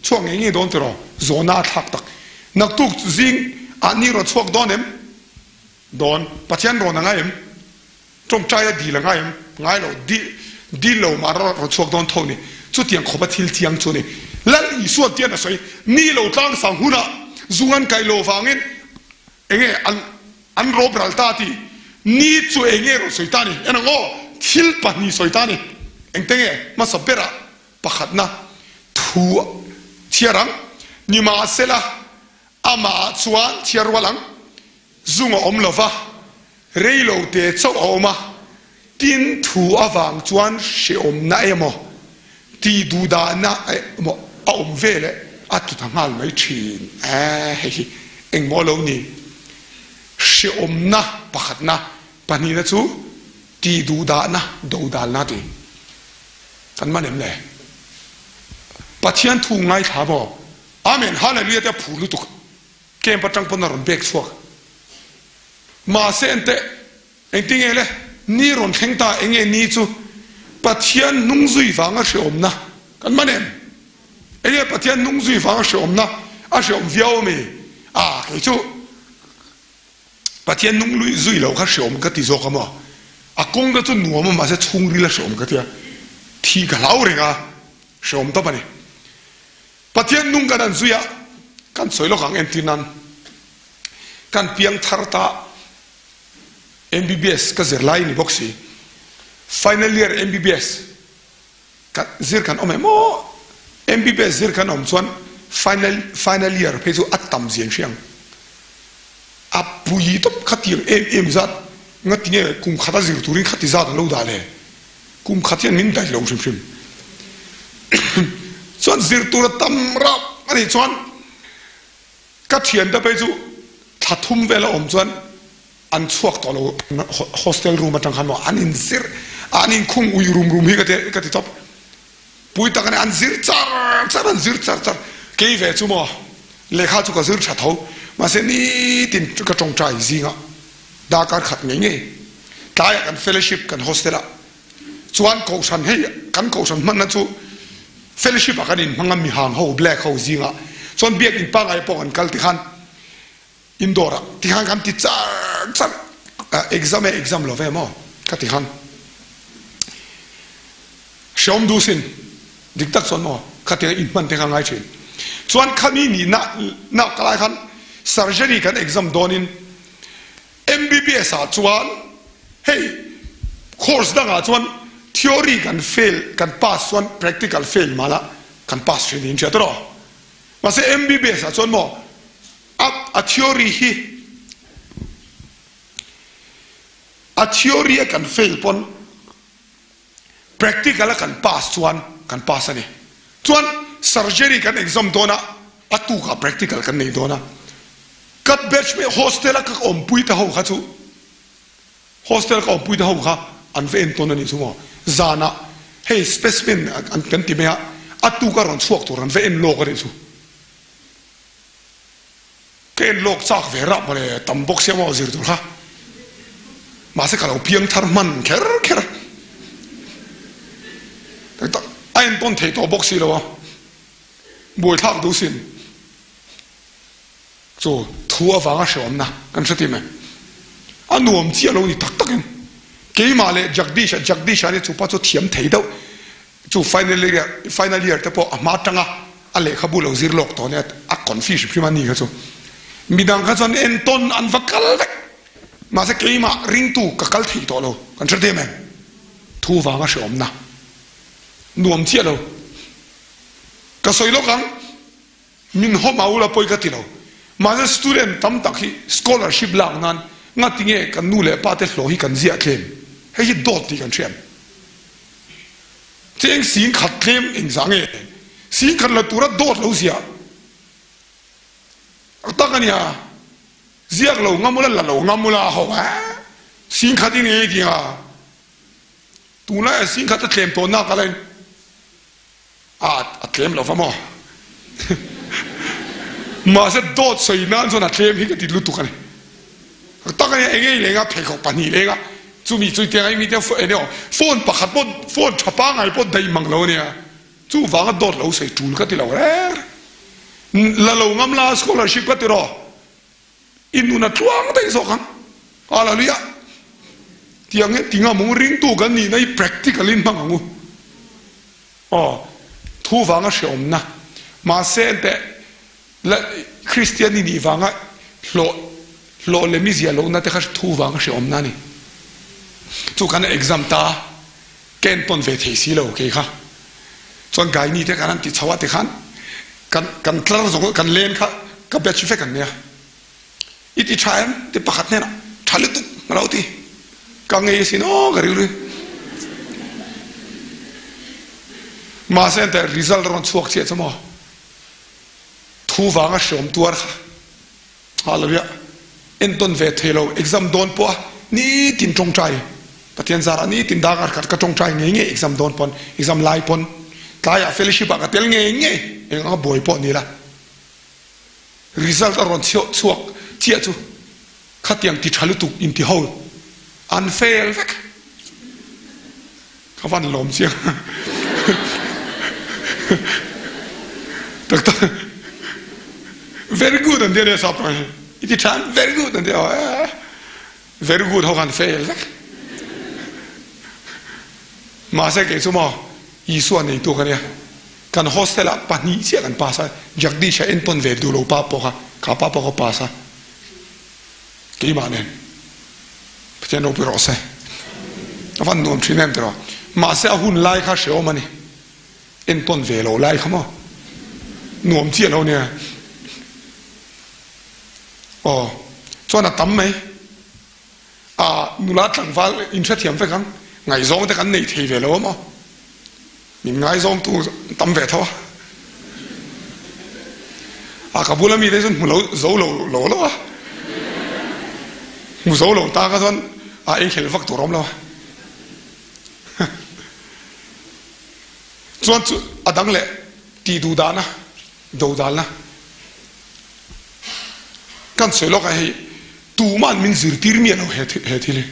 Chhuak ngei ngei dawn tiraw? Zawhna a thlak tak. Naktuk zing ah ni rawn chhuak dawn em? Dawn. Pathian rawn a ngai em? Tawngtai a dil a ngai em? Ngai lo. Dil lo mah rawn chhuak dawn tho ni. Chutiang khawpa thil chiang chu a ni. Lal Isua tian a sawi, Ni lo tlang sang hunah zung an kaih lo vangin enge an an rawp ral ta ti. Ni chu enge rawn sawi ta ni? En ang aw, thil pahnih sawi ta ni. Engte nge hmasa berah pakhatna thu chhiar ang? Nimahsela amah chuan chhiar rual ang. Zung a awm lo va, rei lo te chauh a awm a, tin thu avang chuan hrehawmna emaw tih duhdahna emaw a awm ve leh a ti ta nghal mai thin. Eeh hei hi engmaw lo ni? Hrehawmna pakhatna, pahnihna chu tih duhdahna, dodalna ti. Kan man em le? Pathian thu ngaithla maw? Amen Hallelujah te a phur lutuk. Camp atang pawn a rawn bek chhuak. Mahse enteh, engtinge le? Ni rawn thleng ta, enge ni chu? Pathian hnung zui vanga hreawmna kan man em? Enge Pathian hnung zui vanga hreawmna a hreawm viau ami? Ah, kei chu Pathian hnung lui zui lo kha hreawm ka ti zawk a maw? A kawng te chu nuam a mahse chhungril a hreawm ka tia. Thi ka hlau reng a, hreawm tawp a ni. Pathian nung kan an zui a, kan sawi lawk ang entir nan kan piang thar ta MBBS ka zir lai ni bawk si, final year MBBS ka zir kan awm em aw, MBBS zir kan awm chuan final final year phei chu a tam zia in hria ang, a pui tawp khatiang em em zat ngatinge kum khata zir turin khati zat an lo dah le. Kum khat hian min daih lo hrim hrim. Chuan zir tur a tam rap a nih chuan ka thiante phei chu thla thum vel a awm chuan an chhuak tawh lo hostel room atang khan maw an in zir an in khung ui rum rum hi ka ti ka ti tawp. Pui tak a ni an zir char char an zir char char kei ve chu maw lehkha chu ka zir tha tho mahse nitin ka tawngtai zingah Darkar khat ngei ngei tlaiah kan fellowship kan hostel ah chuan kohhran hei kan kohhran hmanna chu fellowship ah kan inhmang a mihang ho black ho zingah chuan biakin pangai pawh kan kal tikhan indoor ah tikhan kan ti char char exam e exam lo ve maw ka tikhan hreawm duh sin dik tak chuan maw khatiang inhman te kha ngai thin chuan khami nih na na kalai khan surgery kan exam dawnin MBBS ah chuan hei course dangah chuan theory kan fail kan pass chuan practical fail mah la kan pass thin niin hria tawh mahse MBBS ah chuan maw a a theory hi a theory a kan fail pawn Practical a kan pass chuan kan pass a ni. Chuan surgery kan exam dawn a, a tukah practical kan nei dawn a. Ka batch mate hostel a ka awmpui te ho kha chu hostel ka awmpui te ho kha an va en tawn a nih chu maw. Zanah hei specimen an kan ti mai a, a tuka rawn chhuak tur an va en lawk a nih chu. Ka en lawk chak ve rah mawle, tam bawk sia maw zir tur kha. Mahse ka lo piang thar hman kher kher a. Tak tak a entawn thei tawh bawk si lo a, buaithlak duh sin. Chu thu avanga hreawmna kan hre tim e. A nuam chiah lo ni tak takin. Keimah leh Jagdish-a, Jagdish-a nia chupa chu thiam thei deuh. Chu final year final year te pawh a hma atanga a lehkhabu lo zir lawk tawh nia a confi hrim hrim a ni kha chu. Midang kha chuan entawn an va kal vek. Mahse keimah ringtu ka kal thei tawh lo kan hre em em. Thu vanga hreawmna nuam chiah lo. Ka sawi lawk ang. Min hawm a ula pawi ka ti lo. Mahse student tam tak hi scholarship lak nan ngati nge kan nu leh pa te hlawh hi kan ziah tlem? Hei hi dawt tih kan hriat. Cheng sing khat tlem engzah nge? Sing khat la tura dawt lo ziah tak a nia. Ziak lo ngam ula la lo ngam ula ho a sing khat in nge tih a tunlai ah sing khat a tlem tawh nak a lain. A a tlem lo va maw? Mahse dawt sawi nan chuan a tlem hi ka ti lutuk a ni. Tak a nia eng ei leng a pheikhawk pahnih leng a chumi chu tiang ai mite eng emaw phone pakhat pawh phone tha pangngai pawh daih mang lo a nia. Chuvanga dawt lo sawi tul ka ti lo reng reng. La lo ngam la scholarship ka ti rawh. I nun a tluang daih zawk ang. Hallelujah. Tiang hi tinga mung ringtu kan nihna hi practical in hmang ang u. Aw, thu vanga hreawmna. Mahse enteh la Kristian i nih vanga hlawh hlawh leh mi ziah lohna te kha thu vanga hreawmna a ni. Chu kan exam ta ka entawn ve thei si lo kei kha. Chuan Gaini te kan han ti chho a tikhan kan kan tlar zawng kan len kha ka batch vek an nia. I ti tha em? Ti pakhat hnenah tha lutuk ka lo ti. Ka ngei asin aw ka rilru. Mahse enteh result a rawn chhuak chiah chu maw thu vanga hreawm tuar kha. Hallelujah. Entawn ve thei lo exam dawn pawh a nitin tawngtai Pathian zarah nitin darkar khat ka tawngtai ngei ngei exam dawn pawn exam lai pawn tlaiah fellowship ah ka tel ngei ngei eng anga buai pawh ni la result a rawn chhuak chiah chu khatiang ti tha lutuk inti ho an fail vek. Ka van lawm chiang. Tak tak. Very good an ti a nia sap tawng hi. I ti tha em? Very good an ti a. Very good ho khan fail vek. Mahse kei chu maw Isua neitu ka nia. Kan hostel ah pahnih chiah kan pass a. Jagdish a entawn ve duh lo pa pawh kha, kha pa pawh kha pass a. Keimah nen Pathian ropui rawh se. A van nuam thin em tiraw. Mahse a hun lai kha hreawm a ni. Entawn ve lo lai kha maw. Nuam chiah lo nia. Aw chuan a tam mai. A nula tlangval inhrethiam vek ang. Ngaihzawng te kan nei thei ve lo a maw. Min ngaizawngtu tam ve tho a. A ka bula mite chuan hmu lo zo lo lo lo a. Hmu zo lo ta kha chuan a ei hlel vak tur a awm lo a. Chuan chu a dang leh tih duh dahna, do dalna kan sawi lawk a hei tuman min zirtir miah lo he he thil hi.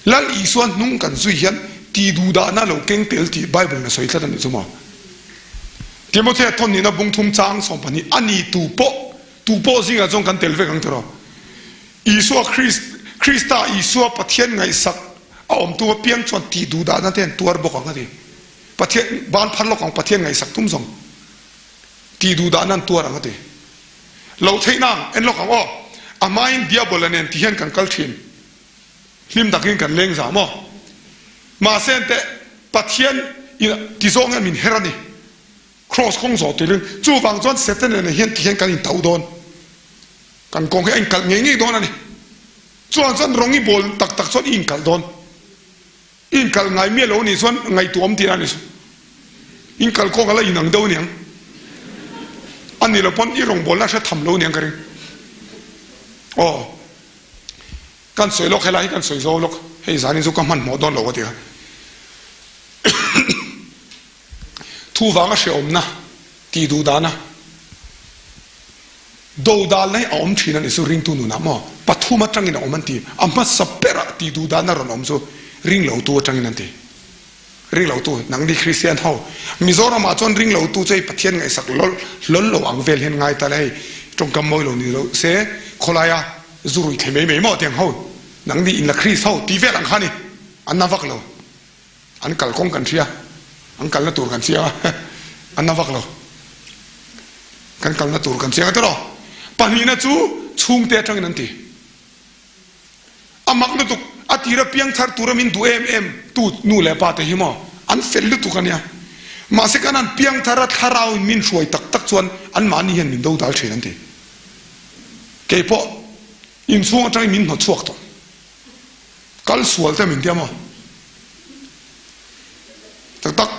Lal Isua hnung kan zui hian tih duh dahna lo keng tel tih Bible in a sawi tlat a nih chu maw. Timothea thawn nihna bung thum chang 12 a ni tu pawh tu pawh zingah chuan kan tel vek ang tiraw. Isua Krist Krista Isua Pathian ngaihsak a awmtu apiang chuan tih duh dahna te an tuar bawk ang a ti. Pathian ban phar lawk ang Pathian ngaihsak tum zawng tih duh dahna an tuar ang a ti. Loh theih nang en lawk ang aw. A hmain Diabola nen ti hian kan kal thin. Hlim takin kan leng zah maw? Mahse enteh Pathian in ti zawng hian min her a ni. Kraws kawng zawh turin. Chuvang chuan Setana nen hian ti hian kan intauh dawn. Kan kawng hi a inkalh ngei ngei dawn a ni. Chuvang chuan rawng i bawl tak tak chuan i inkalh dawn. I inkalh ngai miah lo nih chuan ngaihtuah awm tihna a ni chu. Inkalh kawng a la inang deuh aniang. A nih loh pawn i rawngbawlna hre tham lo aniang ka ring. Aw. Kan sawi lawk helai hi kan sawi zo lawk. Hei zanin chu ka hmanhmawh dawn lo ka ti a. Thu vanga hrehawmna tih duh dana dodalna hi a awm thin a nih chu ringtu nunah maw pathum atangin a awm an ti. A hmasa berah tih duh dana rawn awm chu ringlotu atangin an ti. Ringlotu, nangni Kristian ho, Mizoramah chuan ringlotu chu hei Pathian ngaihsak hlawl hlawl lo ang vel hian ngai ta le hei tawngkam mawi lo ni lo se khawlaia zu rui thei mai mai maw tiang ho, nangni inla Krist ho tih vel ang kha ni, an na vak lo, an kalkawng kan hria, an kalna tur kan chiang a, an na vak lo, kan kalna tur kan chiang a tiraw? Pahnihna chu chhungte atangin an ti. A mak lutuk, a tira piangthar tura min duh em em tu nu leh pa te hi maw an fel lutuk a nia. Mahse kan han piangthar a thlarau in min hruai tak tak chuan anmahni hian min dodal thin an ti. Kei pawh inchhung atangin min hnawtchhuak tawh. Kal sual te min tia maw? Tak tak.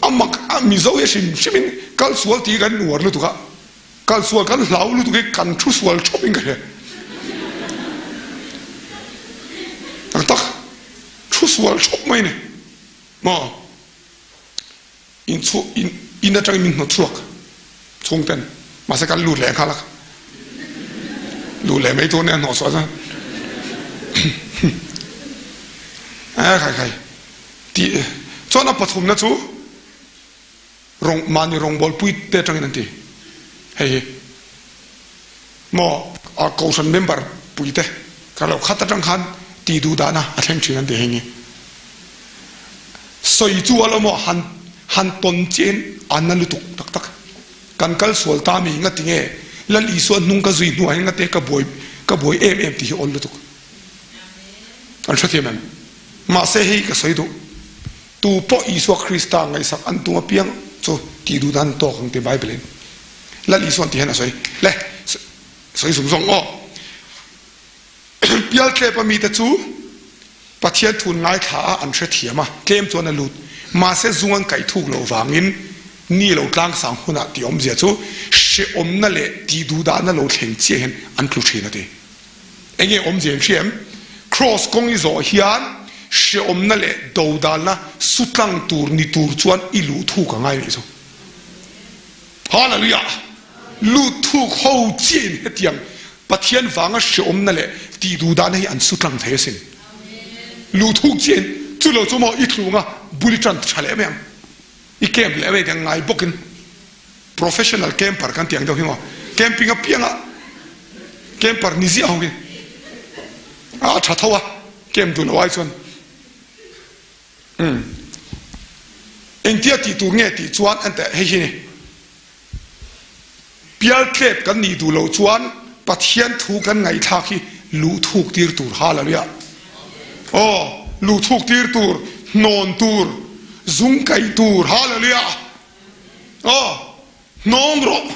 A mak a Mizo hi hrim hrimin kal sual tih hi kan uar lutuk a. Kal sual kan hlau lutuk hi kan thu sual thawp in ka hria. Tak tak thu sual thawp mai ni maw in chhu in in atangin min hnawt chhuak chhung ten mahse kan lut leh nghal a luh leh mai tur nia hnawh sual chuan e khai khai tih chuan a pathumna chu Rawng, mahni rawngbawlpui te atangin an ti. Hei hi maw a kohhran member puite ka lo khat atang khan tih duh dahna a thleng thin an ti heng hi. Sawi chu a lo maw han han tawn chiahin a na lutuk tak tak. Kan kal sual ta mi nga tinge Lal Isua hnung ka zui hnuah hian ngate ka buai ka buai em em tih hi awl lutuk. An hrethiam em? Mahse hei ka sawi duh. Tu pawh Isua Krista ngaihsak an tum apiang chu tih duh dan tawk ang ti Bible in Lal Isuan ti hian a sawi. Le, sawi zung zawng aw. Pialtlep a mite chu Pathian thun ngaithla a an hrethiam a, tlem chuan a lut. Mahse zung an kaih thuk loh vangin ni lo tlangsang hunah tih awmzia chu hrehawmna leh tih duhdahna lo thleng chiah hian an tlu thin a ti. Enge awmzia in hria em? Kraws kawng i zawh hian hrehawmna leh dodalna sutlang tur ni tur chuan i luh thuk a ngai nih chu. Hallelujah! Luh thuk ho chiah in hetiang Pathian vanga hrehawmna leh tihduhdahna hi an sutlang thei asin. Luh thuk chiah in chu lo chu maw i thlunga bul i tan tha leh mai ang. I camp leh mai ang ngai bawkin. Professional camper kan tih ang deuh hi maw? Camping apianga camper ni ziah ho hi a tha tho a, camp duh loh ai chuan umm engtia tih tur nge tih chuan an teh hei hi ni. Pialtlep kan nih duh loh chuan Pathian thu kan ngaihthlak hi luh thuk tir tur hallelujah. Aw luh thuk tir tur, hnawn tur, zung kaih tur hallelujah. Aw, hnawng rawh.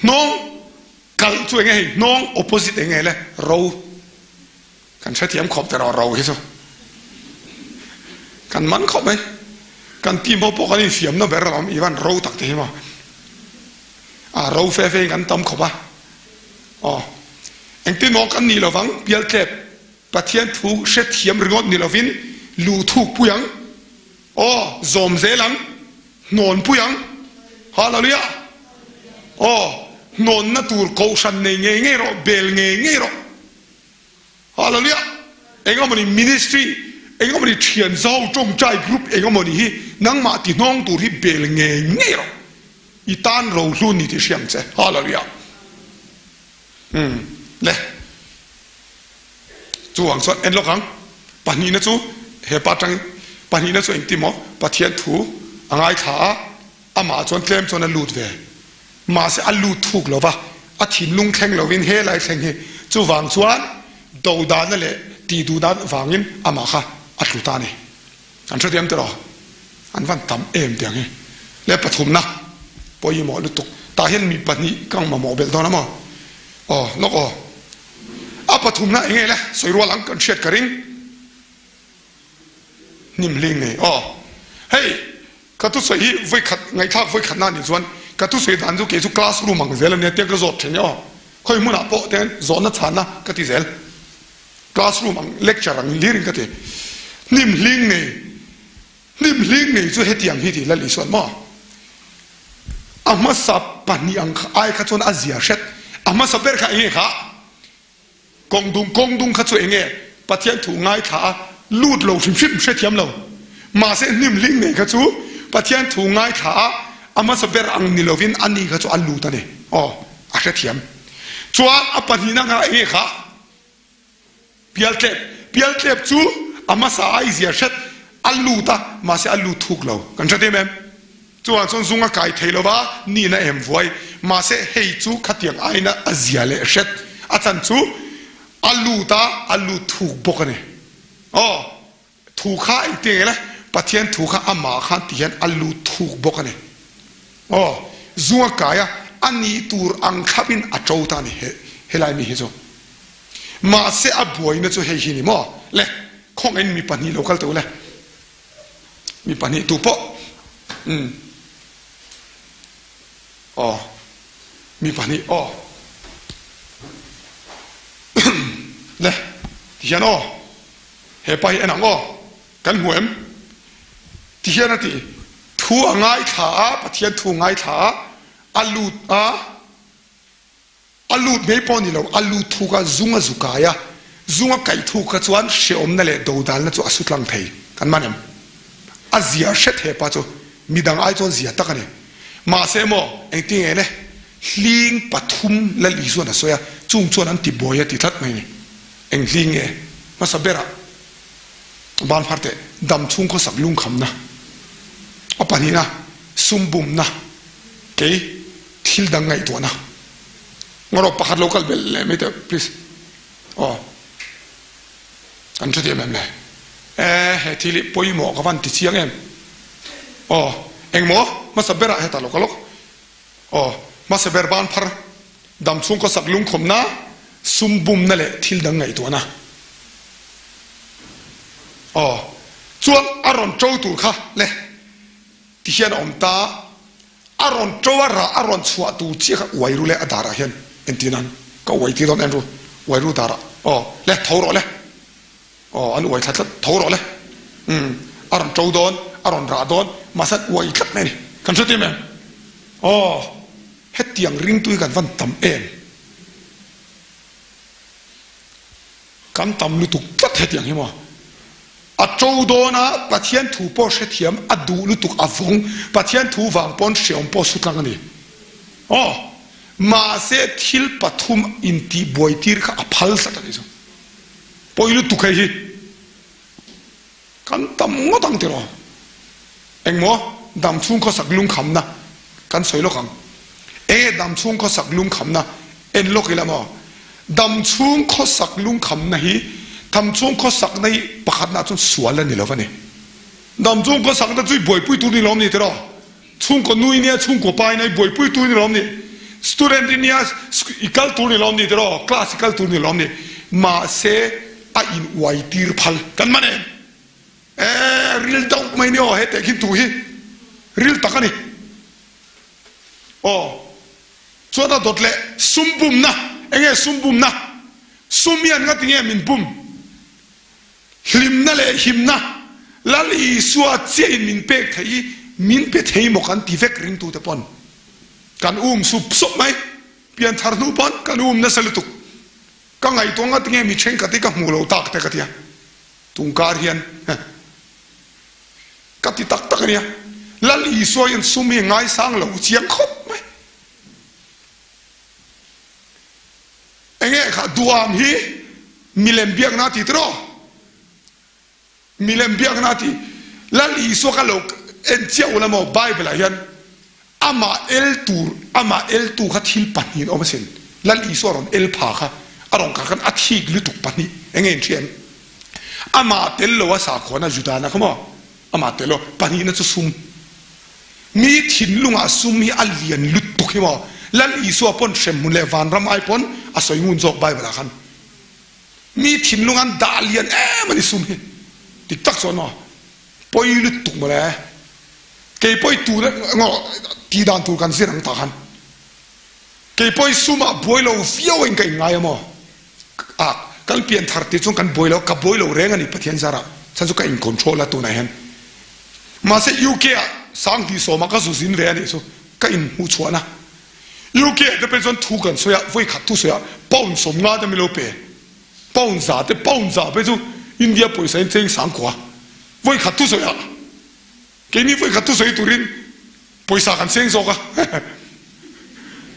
Hnawng kalh chu enge hei, hnawng opposite enge le, ro. Kan hrethiam khawp te rawh ro hi chu. Kan man khawp mai. Kan team ho pawh kan infiamna ber alawm, i van ro tak te hi maw. A ro fe fe in kan tam khawp a. Aw, engtin maw kan nih lovang, pialtlep Pathian thu hrethiam ringawt ni lovin luh thuk pui ang. Aw, zawm zel ang, hnawn pui ang. Hallelujah! Aw, hnawnna tur kohhran nei ngei ngei rawh, bel ngei ngei rawh. Hallelujah! Eng emawni ministry, eng emawni thian zau tawngtai group eng emawni hi nangmah ti hnawng tur hi bel ngei ngei rawh. I tan rohlu ni tih hriam che. Hallelujah! Umm, le. Chuvang chuan en lawk ang, pahnihna chu hepa atangin pahnihna chu engti maw Pathian thu a ngaithla a, amah chuan tlem chuan a lut ve. Mahse a lut thuk lo va, a thinlung thleng lovin he lai thleng hi chuvang chuan dodana leh tihduhdan vangin amah kha a tlu ta a ni. An hrethiam tiraw? An van tam em tiang hi. Le pathumna pawimawh lutuk. Tah hian mi pahnih ka mamawh belh dawn a maw? Aw, lawk aw. A pathumna eng nge le? Sawi rual ang kan hriat ka ring. Hnim hling nei. Aw. Hei, ka thusawi hi vawikhat, ngaihthlak vawikhat na nih chuan ka thusawi dan chu kei chu classroom ang zel a nia tiang ka zawt thin e aw. Khawi hmunah pawh tiang zawhna chhanna ka ti zel. Classroom ang lecture ang hlir in ka ti. Hnim hling nei. Hnim hling nei chu hetiang hi ti Lal Isuan maw? A hmasa pahnih ang ai kha chuan a zia hret. A hmasa ber kha enge kha? Kawng dung kawng dung kha chu enge? Pathian thu ngaithla a lut lo hrim hrim hrethiam lo. Mahse hnim hling nei kha chu Pathian thu ngaithla a a hmasa ber ang ni lovin a ni kha chu a lut a ni. Aw, a hrethiam. Chuan a pahnihna kha enge kha? Pialtlep, Pialtlep chu a hmasa a i zia hret, a lut a, mahse a lut thuk lo. Kan hre em em? Chuvang chuan zung a kai thei lo va, nihna em vuai. Mahse hei chu khatiang aiin a zia leh hret. A chan chu a lut a, a lut thuk bawk a ni. Aw. Thu kha engti nge le? Pathian thu kha amah khan ti hian a lut thuk bawk a ni. Aw, zung a kai a, a nih tur ang thlapin a to ta a ni he helai mi hi chu. Mahse a buaina chu hei hi ni maw? Le, khawngaihin mi pahnih lo kal teh u le. Mi pahnih tu pawh. Umm. Aw, mi pahnih aw. Le, ti hian aw. He pa hi en ang aw, kan hmu em? Ti hian a ti. Thu a ngaithla a, Pathian thu a ngaithla a, a lut a, a lut mai pawh ni lo, a lut thuk a, zung a zu kai a, zung a kaih thuk kha chuan hrehawmna leh dodalna chu a su tlang thei. Kan man em? A zia hret he pa chu, midang ai chuan zia tak a ni. Mahse maw, engtinge le? Hling pathum Lal Isuan a sawi a, chung chuan an ti buai a ti tlat mai ni. Eng hling nge? Hmasa berah ban phar teh, dam chhung khawsak lungkhamna, a pahnihna sum bumna, kei thil dang ngaihtuahna. Ngarawh pakhat lo kal belh leh mai teh please. Aw. Kan hre thiam em le? E, he thil hi pawimawh ka van ti chiang em? Aw, engmaw? Hmasa berah hetah lo ka lawk. Aw, hmasa ber ban phar, dam chhung khawsak lungkhawmna, sum bumna leh thil dang ngaihtuahna. Aw, chuan a rawn ṭo tur kha le ti hian a awm ta. A rawn ṭo a rah a rawn chhuah tur chiah kha uai ru le a darah hian entir nan ka uai tir dawn en ru uai ru darah aw le tho rawh le aw an uai thla tlat tho rawh le umm a rawn ṭo dawn a rawn rah dawn mahse an uai tlat mai a ni kan hre tim em aw hetiang ringtu hi kan van tam em. Kan tam lutuk tlat hetiang hi maw? A to dawn a, Pathian thu pawh hrethiam a duh lutuk a vawng, Pathian thu vang pawn hreawm pawh sutlang a ni. Aw, mahse thil pathum intihbuai tir kha a phal tlat a nih chu. Pawi lutuk hei hi. Kan tam ngawt ang tiraw? Engmaw dam chhung khawsak lungkhamna kan sawi lawk ang. Enge dam chhung khawsak lungkhamna en lawk ila maw? Dam chhung khawsak lungkhamna hi tham chhung khawsakna hi pakhatna ah chuan sual a ni lo va ni. Dam chhung khawsakna chu i buaipui tur ni lawm ni tiraw? Chhungkaw nu i nia, chhungkaw pa i nia, i buaipui tur ni lawm ni? Student i nia, i kal tur ni lawm ni tiraw? Class i kal tur ni lawm ni? Mahse, a in uai tir phal kan man em? Ee, ril deuh mai ni aw, he tehkhin thu hi ril tak a ni. Aw, chuan a dawt leh sum bumna, enge sum bumna? Sum hian ngati nge min bum? Hlimna leh himna Lal Isua chiahin min pek theih i min pe thei maw kan ti vek ringtute pawn kan um sup sup mai. Pianthar hnu pawn kan um nasa lutuk. Ka ngaihtuah ngat nge mi thenkhat hi ka hmuh lo tak te ka tia. Tungkar hian ka ti tak tak ania. Lal Isua hian sum hi a ngaisang lo chiang khawp mai. Enge kha duam hi milem biakna a ti tiraw? Milem biakna a ti. Lal Isua kha lo en chiah ula maw Bible ah hian amah el tur, amah eltu kha thil pahnihin awm asin. Lal Isua rawn el pha kha a rawn kal khan a thik lutuk pahnih enge in hria em? Amah tel lo a sakhuana Judana kha maw? Amah tel lo pahnihna chu sum. Mi thinlungah sum hi a lian lutuk hi maw? Lal Isua pawn hremhmun leh vanram ai pawn a sawi ngun zawk Bible ah khan. Mi thinlung an dah lian em a ni sum hi. Dik tak chuan maw? Pawi lutuk maw le? Kei pawi tur emaw tih dan tur kan zir ang tah khan. Kei pawi sumah buai lo viau in ka inngai a maw? Ah, kan pian thar tih chuan kan buai lo, ka buai lo reng a ni Pathian zarah. Chhan chu ka in control a tunah hian. Mahse UK ah Sanghnih sawmah ka zu zin ve a nih chu ka in hmuh chhuahna. UK ah te pawh chuan thu kan sawi a, vawi khat thu sawi a, pound 50 te min lo pe. Pound za te, pound za pawh chu India pawisa in cheng sang khua. Vawi khat thu sawi a. Keini vawi khat thusawi turin pawisa kan seng zawk a,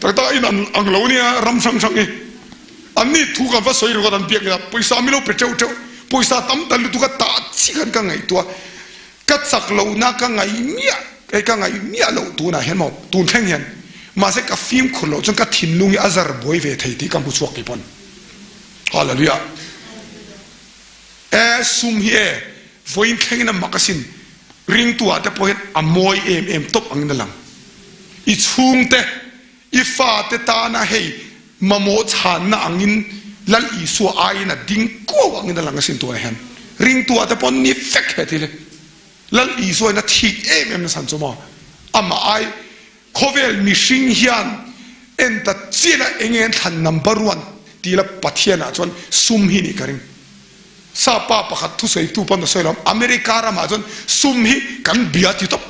tak tak a in ang ang lo nia ram hrang hrang hi. An ni thu kan va sawi ringawt an biak nia, pawisa mi lo pe teuh teuh, pawisa tam ta lutuk a tah chi khan ka ngaihtuah, ka chak lohna ka ngaih miah, hei ka ngaih miah loh tunah hian maw tun thleng hian mahse ka fimkhur loh chuan ka thinlung hi a zar buai ve thei tih ka hmu chhuak keipawn. Hallelujah. E sum hi e, vawiin thlengin a mak asin, ringtu ah te pawh hian a mawi em em tawp angin a lang. I chhungte, i fate tana hei mamawh chhanna angin Lal Isua aiin a ding kuau angin a lang asin tunah hian. Ringtu ah te pawh ni vek he thil hi. Lal Isua in a thik em em nasan chu maw? Amah ai Khawvel mihring hian en ta chian a enge an thlan number one ti la Pathian ah chuan sum hi nih ka ring. Sa pa pakhat thusawi tu pawn a sawi lo America ramah chuan sum hi kan bia ti tawp.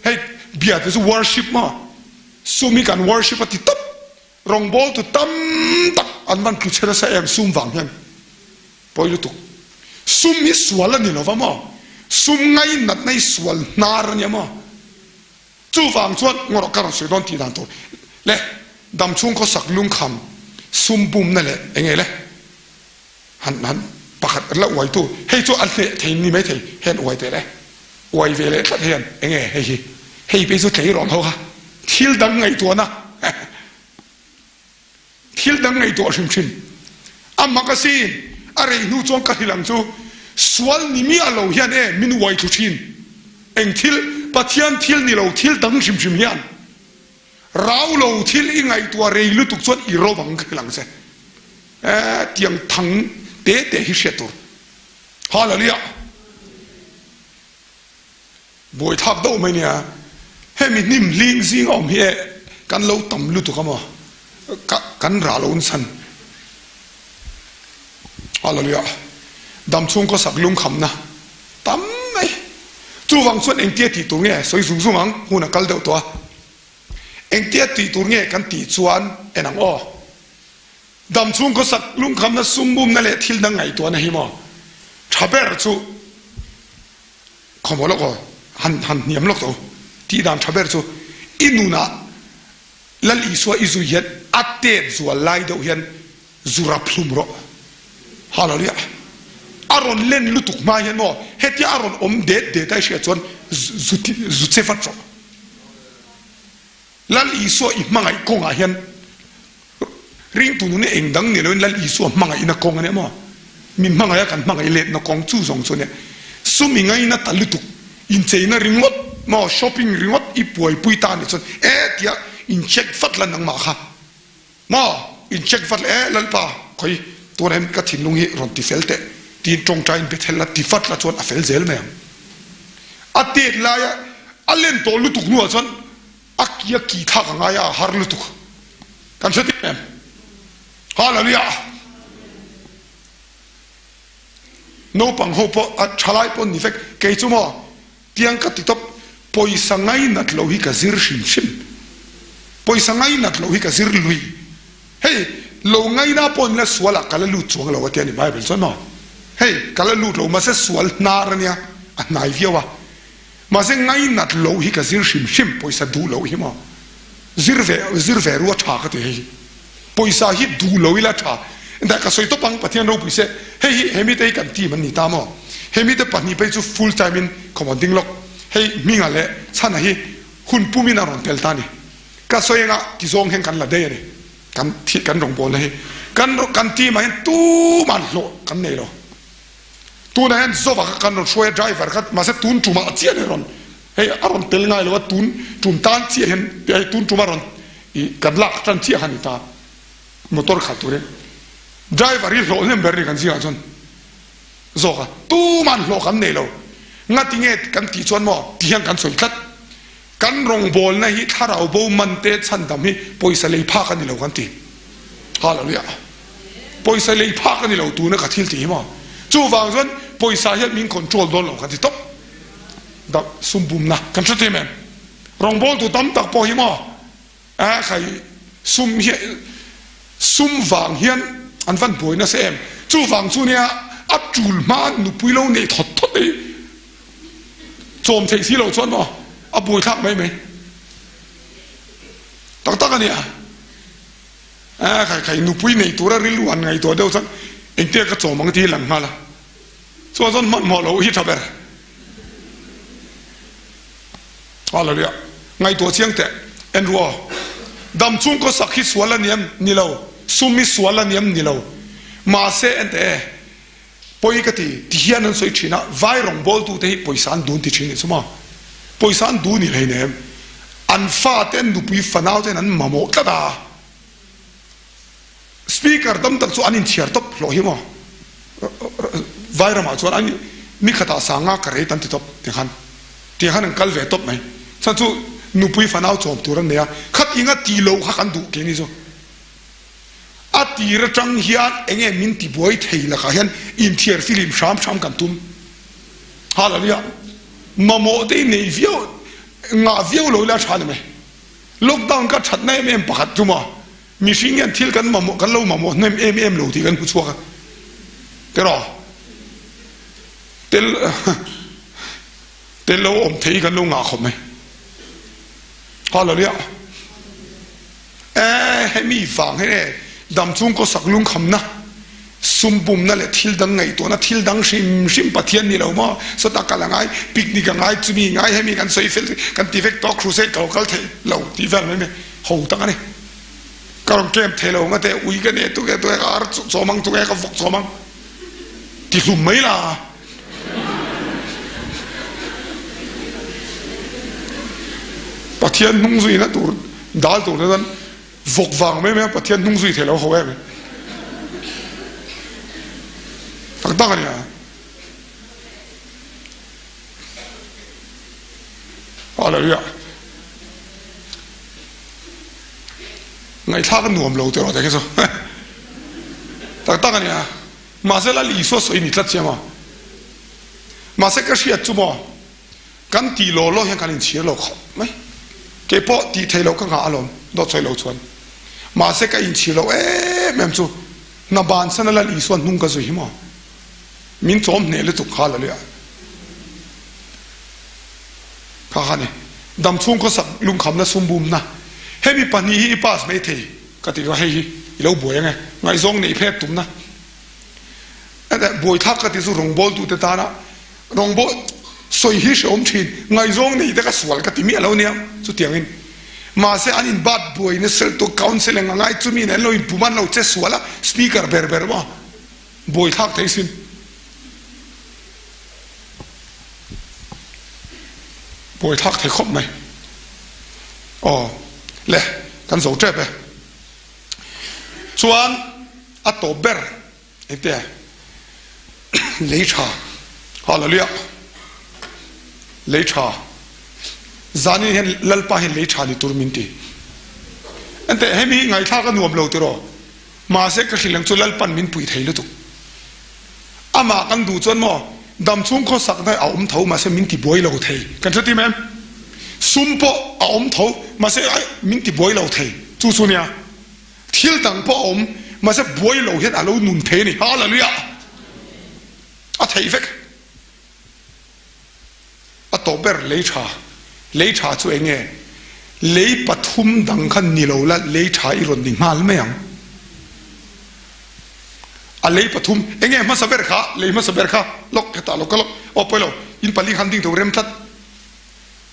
Hei bia te chu worship maw? Sum hi kan worship a ti tawp. Rawngbawl tu tam tak an van tlu chhe nasa em sum vang hian. Pawi lutuk. Sum hi sual a ni lo va maw? Sum ngainatna hi sual hnar a nia maw? Chuvang chuan ngawrh ka rawn sawi dawn tih dan tur le damchhung khawsak lungkham sum bumna leh eng nge le han han pakhat la uai tu hei chu a hneh thei ni mai thei hian uai teh le uai ve leh tlat hian eng nge hei hi hei phei chu tleirawn ho kha thil dang ngaihtuahna Thil dang ngaihtuah hrim hrim. A mak asin, a rei hnu chuan ka hrilh ang chu, sual ni miah lo hian e min uai thlu thin. Eng thil, Pathian thil ni lo thil dang hrim hrim hian rau lo thil i ngaihtuah rei lutuk chuan i ro vang ka hrilh ang che. E, tiang thang te te hi hriat tur. Hallelujah! Buaithlak deuh mai nia, hemi hnim hling zing a awm hi e kan lo tam lutuk a maw, ka kan rah lo nsan. Hallelujah. Damchhung khawsak lungkhamna tam mai. Chuvang chuan engtia tih tur nge sawi zung zung ang, hun a kal deuh tawh a. Engtia tih tur nge kan tih chuan en ang aw. Damchhung khawsak lungkhamna sum bumna leh thil dang ngaihtuahna hi maw tha ber chu Khawmaw lawk aw, han han hniam lawk tawh u. Tih dan tha ber chu i nunah Lal Isua i zui hian a tet zual lai deuh hian zu rap hlum rawh. Hallelujah. A rawn len lutuk hma hian maw hetia a rawn awm det det a i hriat chuan zu zu che vat rawh. Lal Isua i hmangaih kawngah hian ringtu nun hi eng dang ni loin Lal Isua hmangaihna kawng a nia maw? Min hmangaiha kan hmangaih letna kawng chu zawng chu a nia. Sum i ngaina ta lutuk, incheina ringawt maw, shopping ringawt i puaipui ta a nih chuan e tia in check vat la nangmah kha maw, in check vat la e Lalpa khawi tunah hian ka thinlung hi rawn ti fel teh tiin tawngtaiin Bethel la ti vat la chuan a fel zel mai ang. A tet laia a len tawh lutuk hnuah chuan A ki a ki thlak a ngai a, a har lutuk. Kan hre tih em? Hallelujah! Naupang ho pawh a thalai pawh ni vek. Kei chu maw tiang ka ti tawp, pawisa ngainat lo hi ka zir hrim hrim. Pawisa ngainat lo hi ka zir lui. Hei, lo ngaina pawh nila sual ah ka la lut chuang lo a tia ni Bible chuan maw? Hei, ka la lut lo mahse sual hnar a nia, a hnai viau a. Mahse ngainat loh hi ka zir hrim hrim, pawisa duh loh hi maw zir ve zir ve rua tha ka ti hei hi. Pawisa hi duh lo ila tha. Engtah ka sawi tawp ang Pathian ropui se hei hi he mite hi kan team an ni ta maw. He mite pahnih phei chu full time in khawm ding lawk. Hei Hminga leh Chhana hi hun pum in a rawn tel ta ni. Ka sawi anga ti zawng hian kan la daih a ni. Kan thih kan rawngbawlna hi kan kan team ah hian tuman hlawh kan nei lo. Tunah hian Zova kha kan rawn hruai a driver kha mahse tun tumah chiah ni rawn hei a rawn tel ngai lo a tun tum tan chiah hian hei tun tuma rawn ih kan lak tan chiah kha ni ta motor khalh turin driver hi hlawh hnem ber ni kan zingah chuan zawk a tuman hlawh kan nei lo ngati nge kan tih chuan maw ti hian kan sawi tlat Kan rawngbawlna hi thlarau bo man te chhandam hi pawisa lei phak a ni lo kan ti. Hallelujah. Pawisa lei phak a ni lo tuna ka thil tih hi maw. Chuvang chuan pawisa hian min control dawn lo kan ti tawp. Da sum bumna kan hre thei em? Rawngbawltu tam tak pawh hi maw a khai sum hi sum vang hian an van buai nasa em. Chuvang chu nia a tul hma nupui lo nei thawt thawt hi Chawm theih si loh chuan maw a buaithlak mai mai tak tak a nia. A khai khai nupui nei tura rilru han ngaihtuah deuh chuan engtia ka chawm ang tih hi lang nghal a. Chuan chuan hmanhmawh loh hi tha ber. Hallelujah. Ngaihtuah chiang teh. En ru aw. Dam chung khawsak hi sual a ni em? Ni lo. Sum hi sual a ni em? Ni lo. Mahse en teh e. Pawi ka ti, ti hian an sawi thin a, vai rawngbawltute hi pawisa an dun ti thin nih chu maw? Pawisa an dun i hleinem, an fate an nupui fanau ten an mamawh tlat a, speaker tam tak chu an inchhiar tawp hlawh hi maw? Vai ramah chuan an nikhatah sanga ka rate an ti tawp tikhan, tikhan an kal ve tawp mai, chhan chu nupui fanau chawm tur an nei a, khat inga ti lo kha kan duh keini chu. A tir atang hian enge min ti buai thei lakah hian inthiar filim hram hram kan tum. Hallelujah. Mamawh te hi nei viau, ngah viau lo ila tha ni mai. Lockdown ka thatna em em pakhat chu maw, mihring hian thil kan mamawh, kan lo mamawh hnem em em lo tih kan hmu chhuak a. Tiraw? Tel tel lo awm thei hi kan lo ngah khawp mai. Hallelujah. E hemi vang hi e damchhung khawsak lungkhamna, sum bumna leh thil dang ngaihtuahna thil dang hrim hrim Pathian ni lo maw? Sawta kal a ngai, picnic a ngai, chumi ngai hemi kan sawi fel kan ti vek tawh crusade ka lo kal thei lo tih vel mai mai ho tak a ni. Ka rawn camp thei lo nga te ui ka ne tuk e tuk e ka ar chawm ang tuk e ka vawk chawm ang ti hlum mai la. Pathian hnung zuina tur dal tur te chuan vawk vang mai mai a Pathian hnung zui thei lo ho em tak tak a nia. Hallelujah. Ngaihthlak a nuam lo tiraw te khi chu tak tak a nia. Mahse Lal Isua sawi ni tlat chiang a. Mahse ka hriat chu maw kan tih law law hian kan inchhir lo khawp mai. Kei pawh tih theih loh ka nghah alawm dawt sawi lo chuan. Mahse ka inchhir lo em em chu hna bansana Lal Isua hnung ka zui hi maw min chawm hneh lutuk kha la leh a. Kha kha ni damchhung khawsak lungkhamna sumbumna hemi pahnih hi i pass mai thei. Ka ti ka hei hi i lo buai ange ngaihzawng neih phet tumna buaithlak ka ti chu rawngbawl tute tana rawngbawl sawi hi hrehawm thin ngaihzawng nei te ka sual ka ti miah lo nia chutiangin mahse an in bat buaina sel tu counselling a ngai chumi nen an lo inpum a an lo che sual a speaker ber ber maw buaithlak thei sin. Buaithlak thei khawp mai. Aw le, kan zo tep e. Chuan a tawp ber engte lei tha Hallelujah lei tha zanin hian Lalpa hian lei tha ni tur min ti. Enteh hemi hi ngaithlak a nuam lo tiraw? Mahse ka hrilh ang chu Lalpan min pui thei lutuk. Amah kan duh chuan maw damchhung khawsakna a awm tho mahse min ti buai lo thei. Kan hre tim em? Sum pawh a awm tho mahse min ti buai lo thei. Chu chu nia. Thil dang pawh a awm mahse buai lo hian a lo nun thei a ni. Hallelujah! A theih vek. A tawp ber lei tha. Lei tha chu eng nge? Lei pathum dang kha ni lo la lei tha i rawn ni nghal mai ang. A lei pathum, eng nge hmasa ber kha? Lei hmasa ber kha lawk hetah lo ka lawk. Aw pawi lo, in pali khan ding tho rem tlat.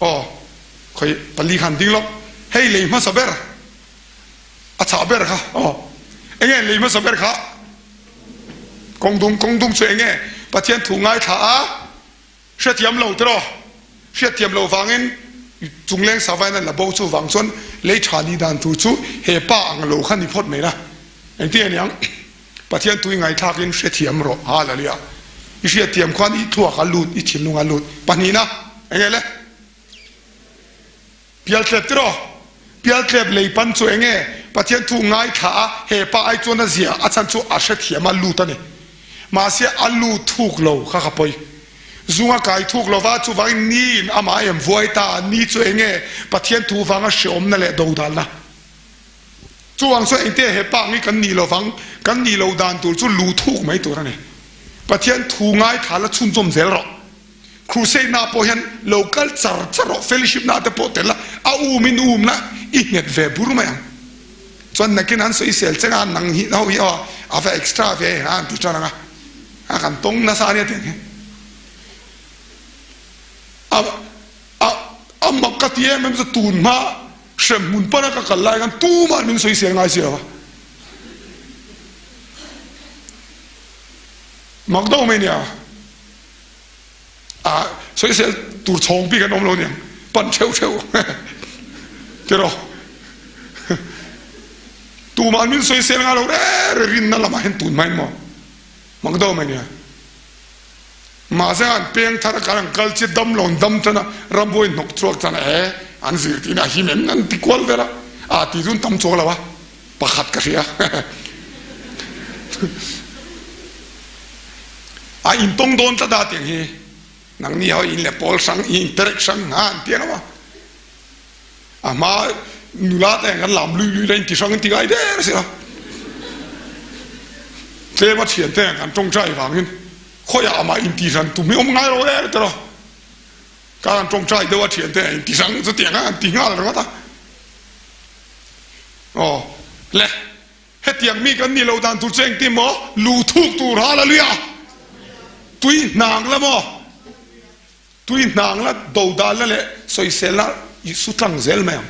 Aw, khawi pali khan ding lawk. Hei lei hmasa ber, a chah ber kha. Aw, eng nge lei hmasa ber kha? Kawng dum, kawng dum chu eng nge? Pathian thu ngaithla a. Hriathiam lo tiraw? Hriatthiam loh vangin chungleng savain an la bo chu vang chuan lei tha ni dan tur chu he pa ang lo kha ni phawt mai la. Engtin a niang? Pathian tui ngaithlakin hrethiam rawh. Hallelujah. I hriatthiam khuan i thluak a lut, i thinlung a lut. Pahnihna, enge le? Pialtlep tiraw? Pialtlep lei pan chu enge? Pathian thu ngaithla a, he pa ai chuan a zia a chhan chu a hrethiam a lut a ni. Mahse a lu thuk lo kha ka pawi. Zung a kai thuk lova, chuvangin niin amah a em vuai ta a, ni chu enge? Pathian thu vanga hreawmna leh dodalna. Chuvang chuan engte he pa nge kan nih lovang, kan nih loh dan tur chu lu thuk mai tur a ni. Pathian thu ngaithla la chhunzawm zel rawh. Crusade na pawh hian lo kal char char rawh, fellowship na te pawh tel la, a um in um la i nghet ve bur mai ang. Chuan nakin an sawisel cheng a, nang hi ho hi aw a va extra ve a an ti tan ang a, a kan tawng nasa ania tiang hi. A a a mak ka ti em em chu tun hma hremhmun pana ka kal lai khan tumah min sawisel ngai si lo va. Mak deuh mai nia. A sawisel tur chhawng bik an awm lo aniang pan theuh theuh tiraw tumah min sawisel nga lo reng reng rinna lamah hian tun hmain maw mak deuh mai nia mahse an peng thar a kan an kal chiah dam lo an dam tan a rambuai hnawk chhuak tan a he an zirtirna a him em an ti kual vel a a ti chu an tam chuang lo a pakhat ka hria. A intawng dawn tlat a tiang hi nangni ho in leh pawl hrang i interek hrang ha an ti ang a a hma nula te ang kan lam lui lui la inti hrang inti ngai der si a tlem a thian te ang kan tawngtai vangin khawiah amah inti hran tum hi awm ngai lo e tiraw ka han tawngtai deuh a thian te ang inti hrang chu tiang a an ti nghal ringawt a. Aw le, hetiang mi kan nih loh dan tur chu engtin maw? Lu thuk tur Hallelujah! Tui hnang la maw? Tui hnang la dodalna leh sawiselna i su tlang zel mai ang.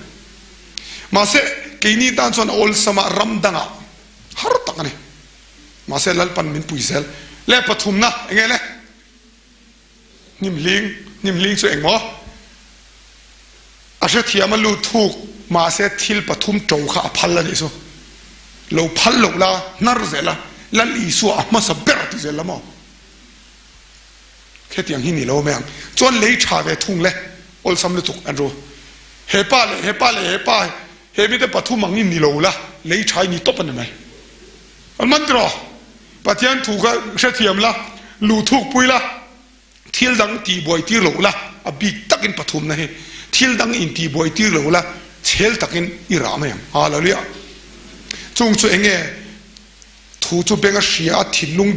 Mahse, keini tan chuan a awlsama ram dangah har tak a ni. Mahse, Lalpan min pui zel. Le pathumna eng nge le? Hnimhling, hnimhling chu eng maw? A hrethiam a lut thuk, mahse thil pathum to kha a phal a nih chu. Lo phal loh la, hnar zel a, Lal Isua a hmasa ber ti zel la maw? Khetiang hi ni lo mai ang. Chuan lei tha ve thung le, awlsam lutuk an ru. He pa leh he pa leh he pa, he mite pathum ang in ni lo la, lei tha i ni tawp a ni mai. An man tiraw? Pathian thu kha hrethiam la, luh thuk pui la, thil dang tihbuai tir lo la, a bik takin pathumna hi thil dang intihbuai tir lo la, chhel takin i rah mai ang. Hallelujah! Chung chu eng nge thu chu beng a hria a, thinlung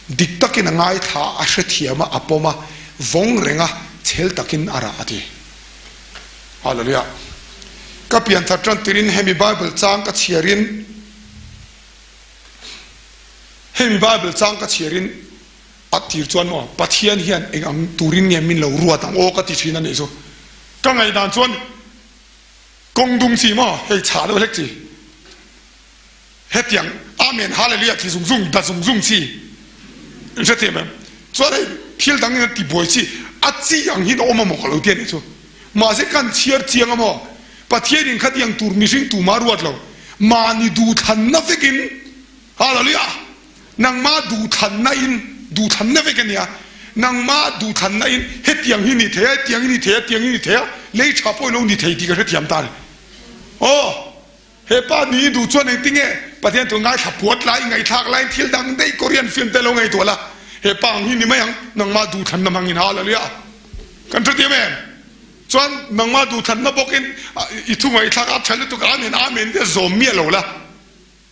dik takin a ngaithla a, a hrethiam a, a pawm a, vawng reng a, chhel takin a rah a ti. Hallelujah! Ka pianthar tan tirin hemi Bible chang ka chhiarin, Hemi Bible chang ka chhiarin a tir chuan maw Pathian hian eng ang turin nge min lo ruat ang aw ka ti thin a nih chu. Ka ngaihdan chuan kawng dung chi maw hei chhah deuh hlek chi hetiang Amen Hallelujah ti zung zung da zung zung chi in hrethiam em? Chuan hei thil dang in a ti buai chi a chi ang hian a awm amaw ka lo ti a nih chu. Mahse kan chhiar chiang amaw Pathian in khatiang tur mihring tumah ruat lo, mahni duhthlanna vekin, Hallelujah, nangmah duhthlanna in, duhthlanna vek a nia, nangmah duhthlanna in hetiang hi ni thei a, hetiang hi ni thei a, hetiang hi ni thei a, lei tha pawh i lo ni thei tih ka hrethiam ta a ni. Aw, he pa ni i duh chuan engtinge Pathian thu ngaithla puat lai, ngaihthlak laiin thil dang daih Korean film te lo ngaihtuah la, he pa ang hi ni mai ang, nangmah duhthlanna hmangin, Hallelujah, kan hrethiam em? Chuan nangmah duhthlanna bawkin i thu ngaihthlak a tha lutuk Amen Amen te zawm miah lo la,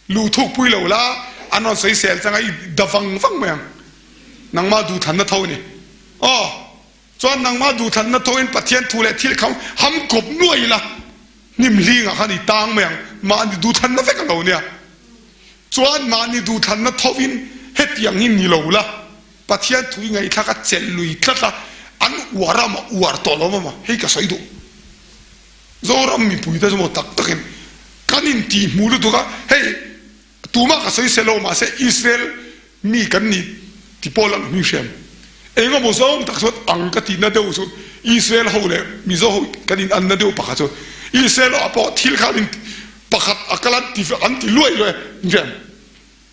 lu thuk pui lo la, an rawn sawi sel changa i da vang vang mai ang. Nangmah duhthlanna tho a ni. Aw, chuan nangmah duhthlanna tho in Pathian thu leh thil kha ham kawp nuai ila, hnim hlingah khan i tang mai ang. Mahni duhthlanna vek a lo nia. Chuan mahni duhthlanna tho in hetiang hi ni lo la. Pathian thu i ngaihthlak a chelh lui tlat a, an uar a maw uar tawh lo maw hei ka sawi duh. Zoram mipui te chu maw tak takin kan intih hmuh lutuk a, hei tumah ka sawi se lo mahse Israel mi kan ni ti pawh la hming hriam. Eng emaw zawng tak chuan ang ka tihna deuh chu Israel ho leh Mizo ho kan in anna deuh pakhat chu Israel ah pawh thil khan in pakhat a kal an ti an ti luai luai hriam.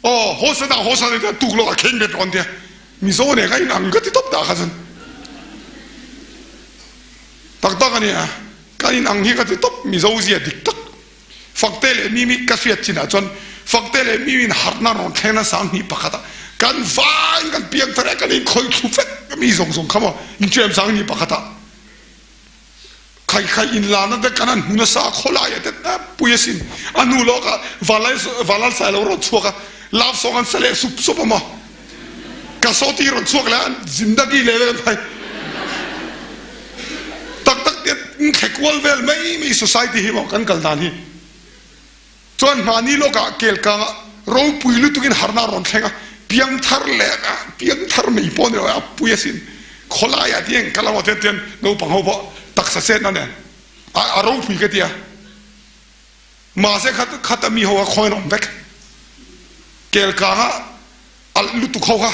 Aw, Hosana, Hosana tia tuk lawk a kheng bet rawn tia. Mizo nen kha in ang ka ti tawp dah kha chuan. Tak tak a nia, kan in ang hi ka ti tawp Mizo zia dik tak. Fakte leh Mimi ka hriat chinah chuan Fakte leh Mimi in harhna rawn thleng nasa hnih pakhat ah kan vain kan piang thar e kan in khawih thlu vek mi zawng zawng kha maw inṭem sang hnih pakhat ah. Khai khai inlarna te kan han hmu nasa a, khawlai ah te pui asin. A hnu lawk ah Valai Valal Sai lo rawn chhuak a, love song an sa leh sup sup a maw. Ka sawti rawn chhuak leh a, zindagi leh vel mai. Tak tak te in thle kual vel mai mai society hi maw kan kal dan hi. Chuan hmani lawkah kelkangah ropui lutukin harna a rawn thleng a, piangthar leh piangthar mai pawh ni lo a pui asin. Khawlaiah te hian kal ang aw tian tian naupang ho pawh taksa chetna nen a ropui ka ti a. Mahse khat khata mi ho kha khawiin awm vek. Kelkangah alh lutuk ho kha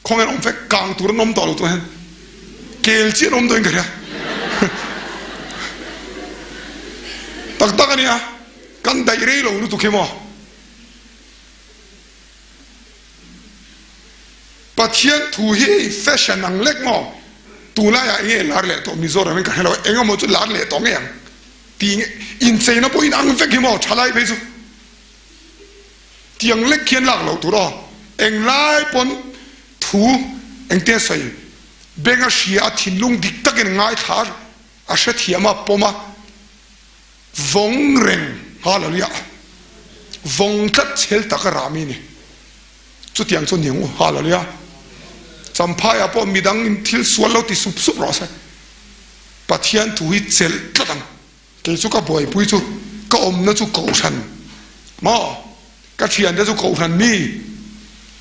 khawnge an awm vek kang tur an awm tawh lo tawh hian kel chiah an awm tawh in ka hria tak tak a nia kan daih rei lo lutuk hi maw Pathian thu hi fashion ang lek maw tunlaiah enge lar leh tawh Mizoram in ka hre lo eng emaw chu lar leh tawh ngei ang tih incheina pawh in ang vek hi maw thalai phei chu. Tiang lek khian lak loh tur aw. Englai pawn thu engtia sawi beng a hria a thinlung dik takin a ngaithla a hrethiam a pawm a vawng reng hallelujah vawng tlat chhel tak a rah mi ni chutiang chu niang u hallelujah champhai ah pawh midang in thil sual lo ti sup sup rawh se Pathian thu hi chelh tlat ang. Kei chu ka buaipui chu ka awmna chu kohhran. Maw? Ka thiante chu kohhran mi,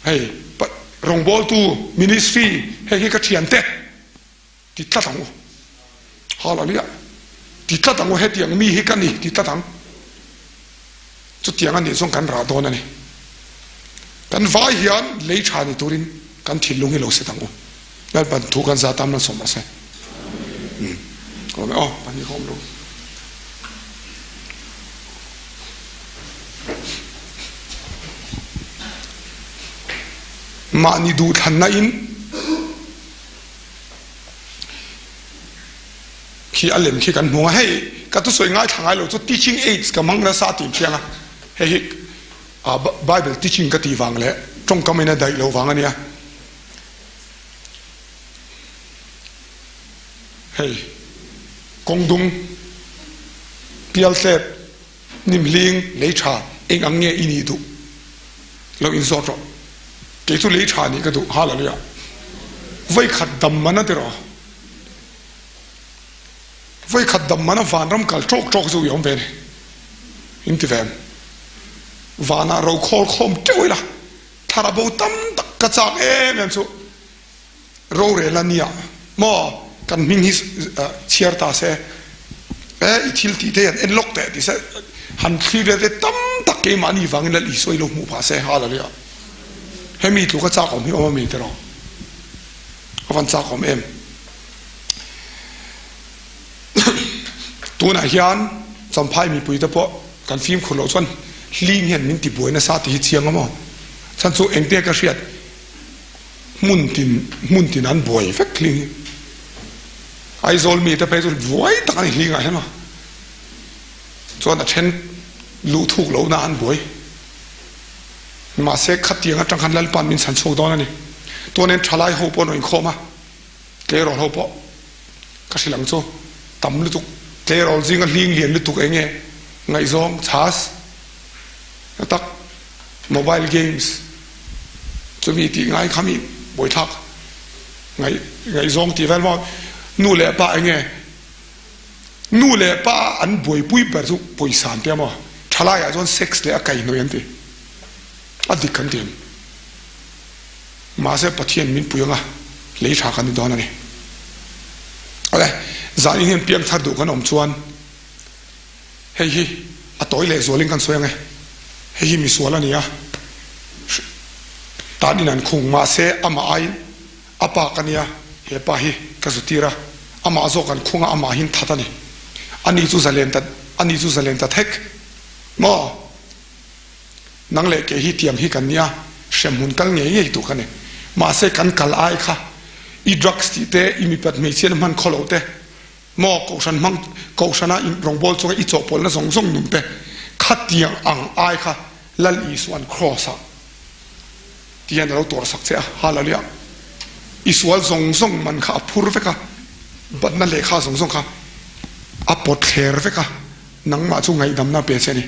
hei rawngbawltu, ministry, hei hi ka thiante ti tlat ang u. Hallelujah. Ti tlat ang u, hetiang mi hi ka ni ti tlat ang. Chutiang a nih chuan kan rah dawn a ni. Kan vai hian lei tha ni turin kan thinlung hi lo set ang u. Lalpan thu kan za tam lan sawm rawh se. Umm. Awm e aw, pan hi ka awm lo. Mahni duhthlanna in khi a lem khi kan hmu a, hei ka thusawi ngaithla ngai lo chu teaching aids ka hmang nasa tih thiang a, hei hi Bible teaching ka tih vang leh tawngkam in a daih loh vang a nia. Hei kawng dung pialtlep nimhling lei tha eng ang nge i nih duh lo in zawt rawh kei chu lei tha nih ka duh hallelujah vawikhat dam man a ti rawh vawikhat dam man a vanram kal tawk tawk chu i awm ve ni in ti ve em vanah ro khawl khawm teuh ila thlarau bo tam tak ka chak em em chu. Rorel a nia maw kan hming hi chhiar ta se e i thil tih te hian en lawk teh ti se han thlir vel te tam tak keimahni vangin Lal Isua i lo hmuh phah se hallelujah hemi tluka chak awm hi awm ami tiraw a van chak awm em tunah hian Champhai mipui te pawh kan fimkhur loh chuan hling hian min tibuai nasa tih hi chiang a maw chhan chu engte ka hriat hmun tin hmun tin an buai vek hling hi Aizawl mi te phei chu buai tak a ni hling ah hian maw chuan a then luh thuk loh na an buai mahse khatiang atang khan Lalpan min chhan chhuak dawn a ni tuanin thalai ho pawh an rawn inkhawm a tleirawl ho pawh ka hrilh ang chu tam lutuk tleirawl zinga hling lian lutuk eng nge ngaihzawng chhas tak mobile games chumi tih ngai kha mi buaithlak ngaih ngaihzawng tih vel maw nu leh pa enge nu leh pa an buaipui ber chu pawisa an tia maw thalai ah chuan sex leh a kaihhnawih an ti a dik kan ti em mahse Pathian min pui anga lei tha kan ni dawn a ni awle zan in hian piangthar duh kan awm chuan. Hei hi a tawi leh zualin kan sawi ang e. Hei hi misual a ni a, tan in an khung. Mahse, amah aiin a pa ka nia, he pa hi ka zutir a, amah zawk an khung a, amah hin that a ni. Ani chu zalen ta, ani chu zalen ta thek maw? Nang leh kei hi tiang hi kan nia, hremhmun kal ngei ngei tur ka ni. Mahse, kan kal ai kha i drugs tih te, i mipat hmeichhiatna hman khaw loh te, Maw kohhran hmang kohhrana in rawngbawl chunga i chawhpawlhna zawng zawng nun te khatiang ang ai kha Lal Isua'n Kraws ah ti hian a lo tuarsak che a, Hallelujah! I sual zawng zawng man kha a phur vek a, batna lehkha zawng zawng kha a pawt thler vek a, nangmah chu ngaihdamna a pe che a ni.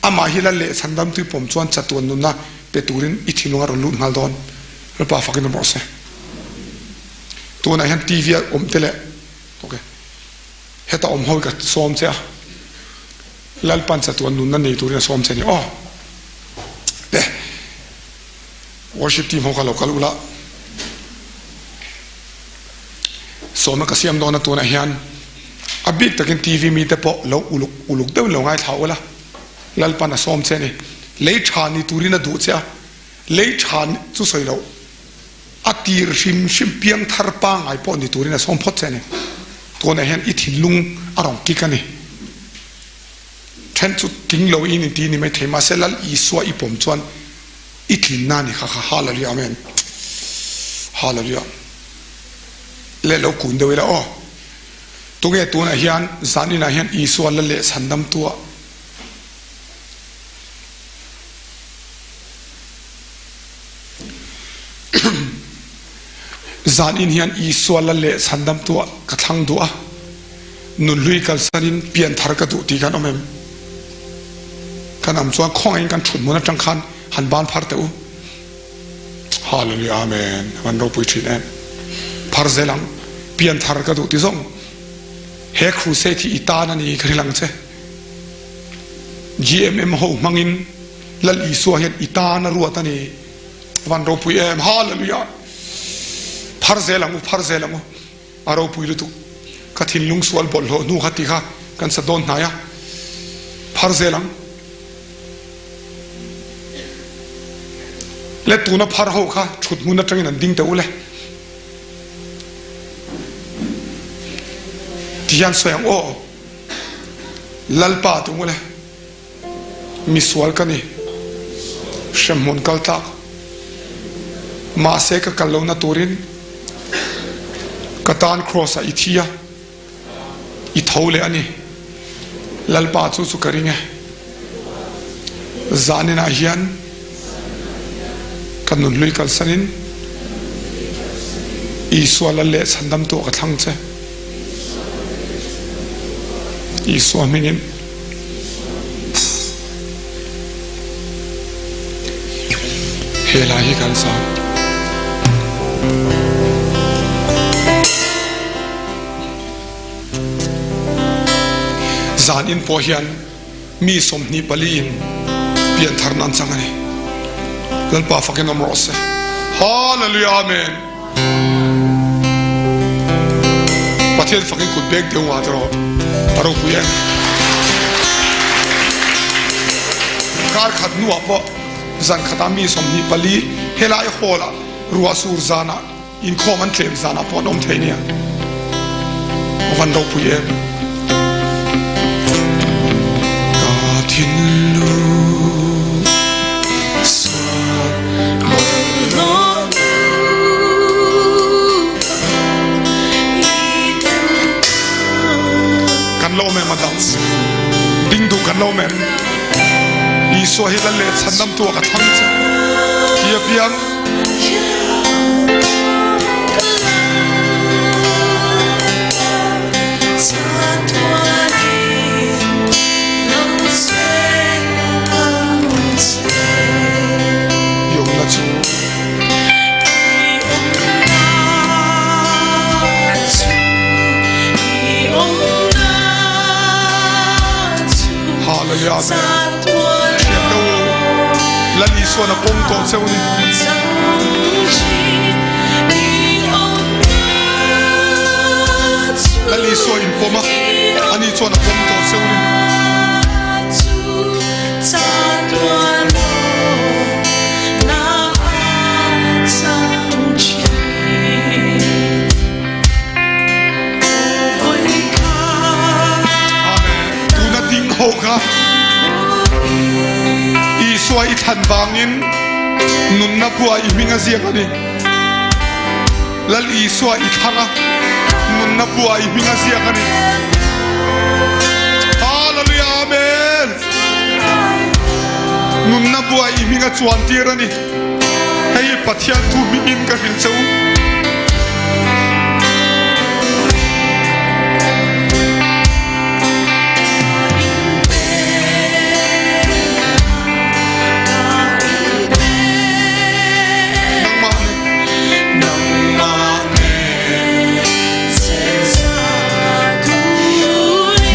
Amah hi Lal leh chhandam tui pawm chuan chatuan nunna pe turin i thinlung a rawn lut nghal dawn. Lalpa fakin awm rawh se. Tunah hian TV a awm te leh ok heta awm ho hi ka sawm che a, Lalpan chatuan nunna nei turin a sawm che a ni aw. Le worship team ho kha lo kal ula sawmna ka siam dawn a tunah hian a bik takin TV mite pawh lo uluk uluk deuhin lo ngaithla ula Lalpan a sawm che a ni. Lei tha ni turin a duh che a, lei tha chu sawi loh. A tir hrim hrim piang thar pangngai pawh ni turin a sawm phawt che a ni. Tunah hian i thinlung a rawn kik a ni. Then chu tling lo in inti ni mai thei mahse Lal Isua i pawm chuan i tlinna a ni kha kha. Hallelujah Amen. Hallelujah. Le lo kun deuh ila aw. Tunge tunah hian zan inah hian Isua la leh chhandamtua. Zan in hian Isua la leh chhandam tuah ka thlang duh a, nunhlui kalsan in pian thar ka duh tih kan awm em? Kan awm chuan khawngaih in kan thut hmun atang khan han ban phar teh u. Hallelujah Amen a van ropui thin em. Phar zel ang, pian thar ka duh ti zawng he crusade hi i tan a ni ka hrilh ang che. GMM ho hmangin Lal Isua hian i tan a ruat a ni. Van ropui em! Hallelujah! Phar zel ang u, phar zel ang u. A ropui lutuk. Ka thinlung sual bawlhhlawh hnu kha ti kha kan sa dawn hnai a. Phar zel ang. Le tuna phar ho kha thut hmun atangin an ding teh u le. Ti hian sawi ang aw. Lalpa tung u le. Misual ka ni. Hremhmun kal tlak. Mahse ka kal lohna turin ka tan Kraws ah i thi a, i tho leh a ni. Lalpa chu chu ka ring e. Zaninah hian ka nunhlui kalsanin Isua lal leh chhandamtu ah ka thlang che. Isua hmingin. He lai hi kan sa. Zan in pawh hian mi 24 in pianthar nan chang a ni. Lalpa fakin awm rawh se. Hallelujah Amen. Pathian fakin kut bek deuh nga tiraw a ropui em. Kar khat hnuah pawh zan khatah mi 24 helai hall ah ruah sur zanah Inkhawm an tlem zanah pawh an awm thei nia. A van ropui em. Ka thinlung sual bawlhhlawh Kan lo awm em a dang? Ding duh kan lo awm em? Isua hi Lal leh Chhandamtu ah ka thlang che. Ti apiang. Yawmna chu Hallelujah Amen. Thian te u, Lal Isuan a pawm tawh cheu ni. Lal Isua in pawm a, ani chuan a pawm tawh cheu ni. Amen. Tuna ding ho kha Isua i thlan vangin nunna bua i hming a ziak a ni. Lal Isua i thlang a, nunna bua i hming a ziak a ni. Hallelujah Amen. Nunna bua i hming a chuan tir a ni. Hei hi Pathian thu hmingin ka hrilh che u.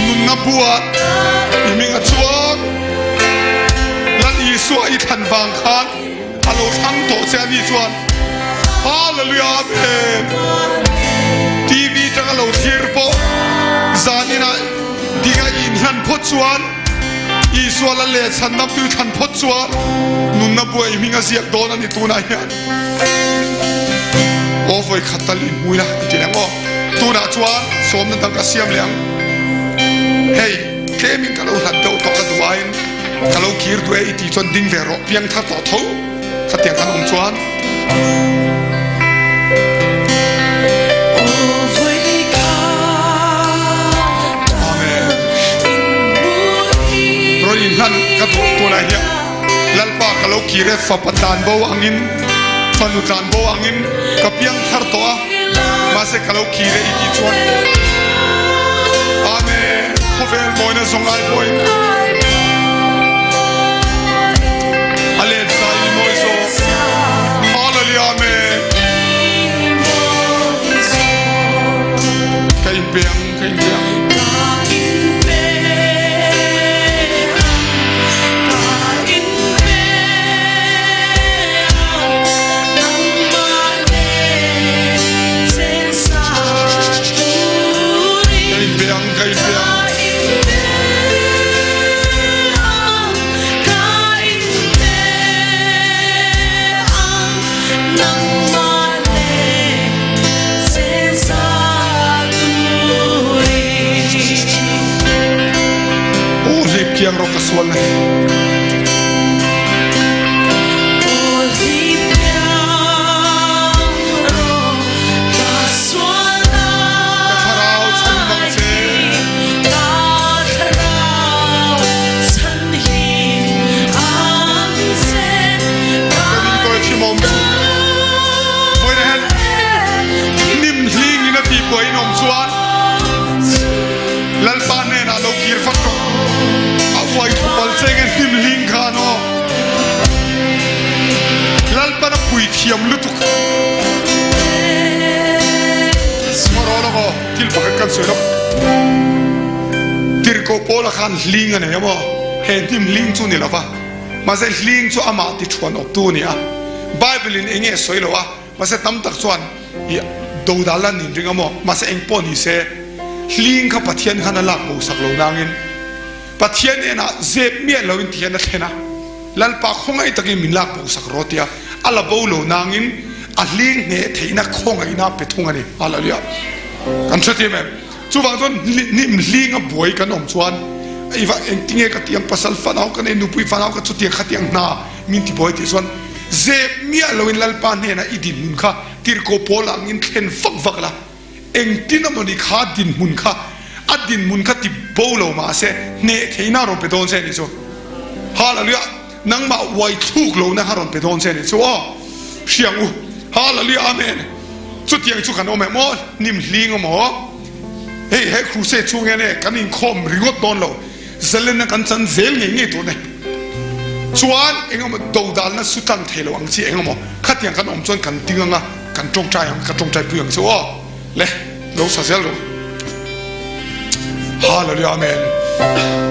Nunna buah i hming a chuang. Lal Isua i thlan vang khan a lo thlang tawh che a ni chuan Hallelujah Amen. TV tanga lo thlir pawh zaninah dinga i inhlan phawt chuan Isua lal leh chhanna pil thlan phawt chuan nunna buai hming a ziak dawn a ni tunah hian. Aw vawi khat tal inhmui la ti leh ang aw. Tunah chuan sawmna dang ka siam leh ang. Hei tlemin ka lo hlat deuh tawh ka duh aiin ka lo kir duh e i tih chuan ding ve rawh piang thar tawh tho khatiang kan awm chuan. Amen. Rawn inhlan ka duh tunah hian Lalpa ka lo kir e fapa tlan bo angin fanu tlan bo angin ka piang thar tawh a mahse ka lo kir e i tih chuan Amen khawvel mawina zawng ai pawhin a let zai i mawi zawk Hallelujah Amen ka inpe ang ka inpe ang. a ni. Ka thlarau chhan bang che. Kan in kawi thimawm chu. Vawiin ah hian hnim hling in a tihbuai in awm chuan Lalpa hnenah lo kir fak rawh. A uai thupal cheng e hnim hling khan aw. Lalpan a pui thiam lutuk. Hmaraw lawk aw, thil pakhat kan sawi lawk. Tirhkoh Paula khan hling a nei a maw? He hnim hling chu ni lova, mahse hling chu amah ti thuan awptu a ni a. Bible in enge sawi lo a, mahse tam tak chuan i dodal an inring a maw? Mahse eng pawh ni se, hling kha Pathian khan a lak bo sak lo nangin Pathian enah zep miah loin ti hian a thlen a. Lalpa khawngaih takin min lak bo sak rawh tia a la bo lo nangin a hling hneh theihna khawngaihna a pe thung a ni. Hallelujah. Kan hre thiam em? Chuvang chuan hnim hling a buai kan awm chuan i va engtinge ka tiang pasal fanau ka nei nupui fanau ka chutiang khatiang hna min ti buai tih chuan zep miah loin Lalpa hnenah i dinhmun kha tirhkoh pawl angin thlen vak vak la. Engtin a mawni kha dinhmun kha a dinhmun kha ti bo lo mahse hneh theihna a rawn pe dawn che anih chu. Hallelujah! Nangmah uai thluk lohna kha rawn pe dawn che anih chu aw. Hriang u. Hallelujah! Amen! Chutiang chu kan awm em aw? Hnim hling a maw? Hei he crusade chhung hian e kan inkhawm ringawt dawn lo. Zalenna kan chan zel ngei ngei tur a ni. Chuan engemaw dodalna su tlang thei lo ang chi engemaw khatiang kan awm chuan kan ding anga kan tawngtai ang ka tawngtai pui ang chu aw le lo sa zel rawh. Hallelujah Amen.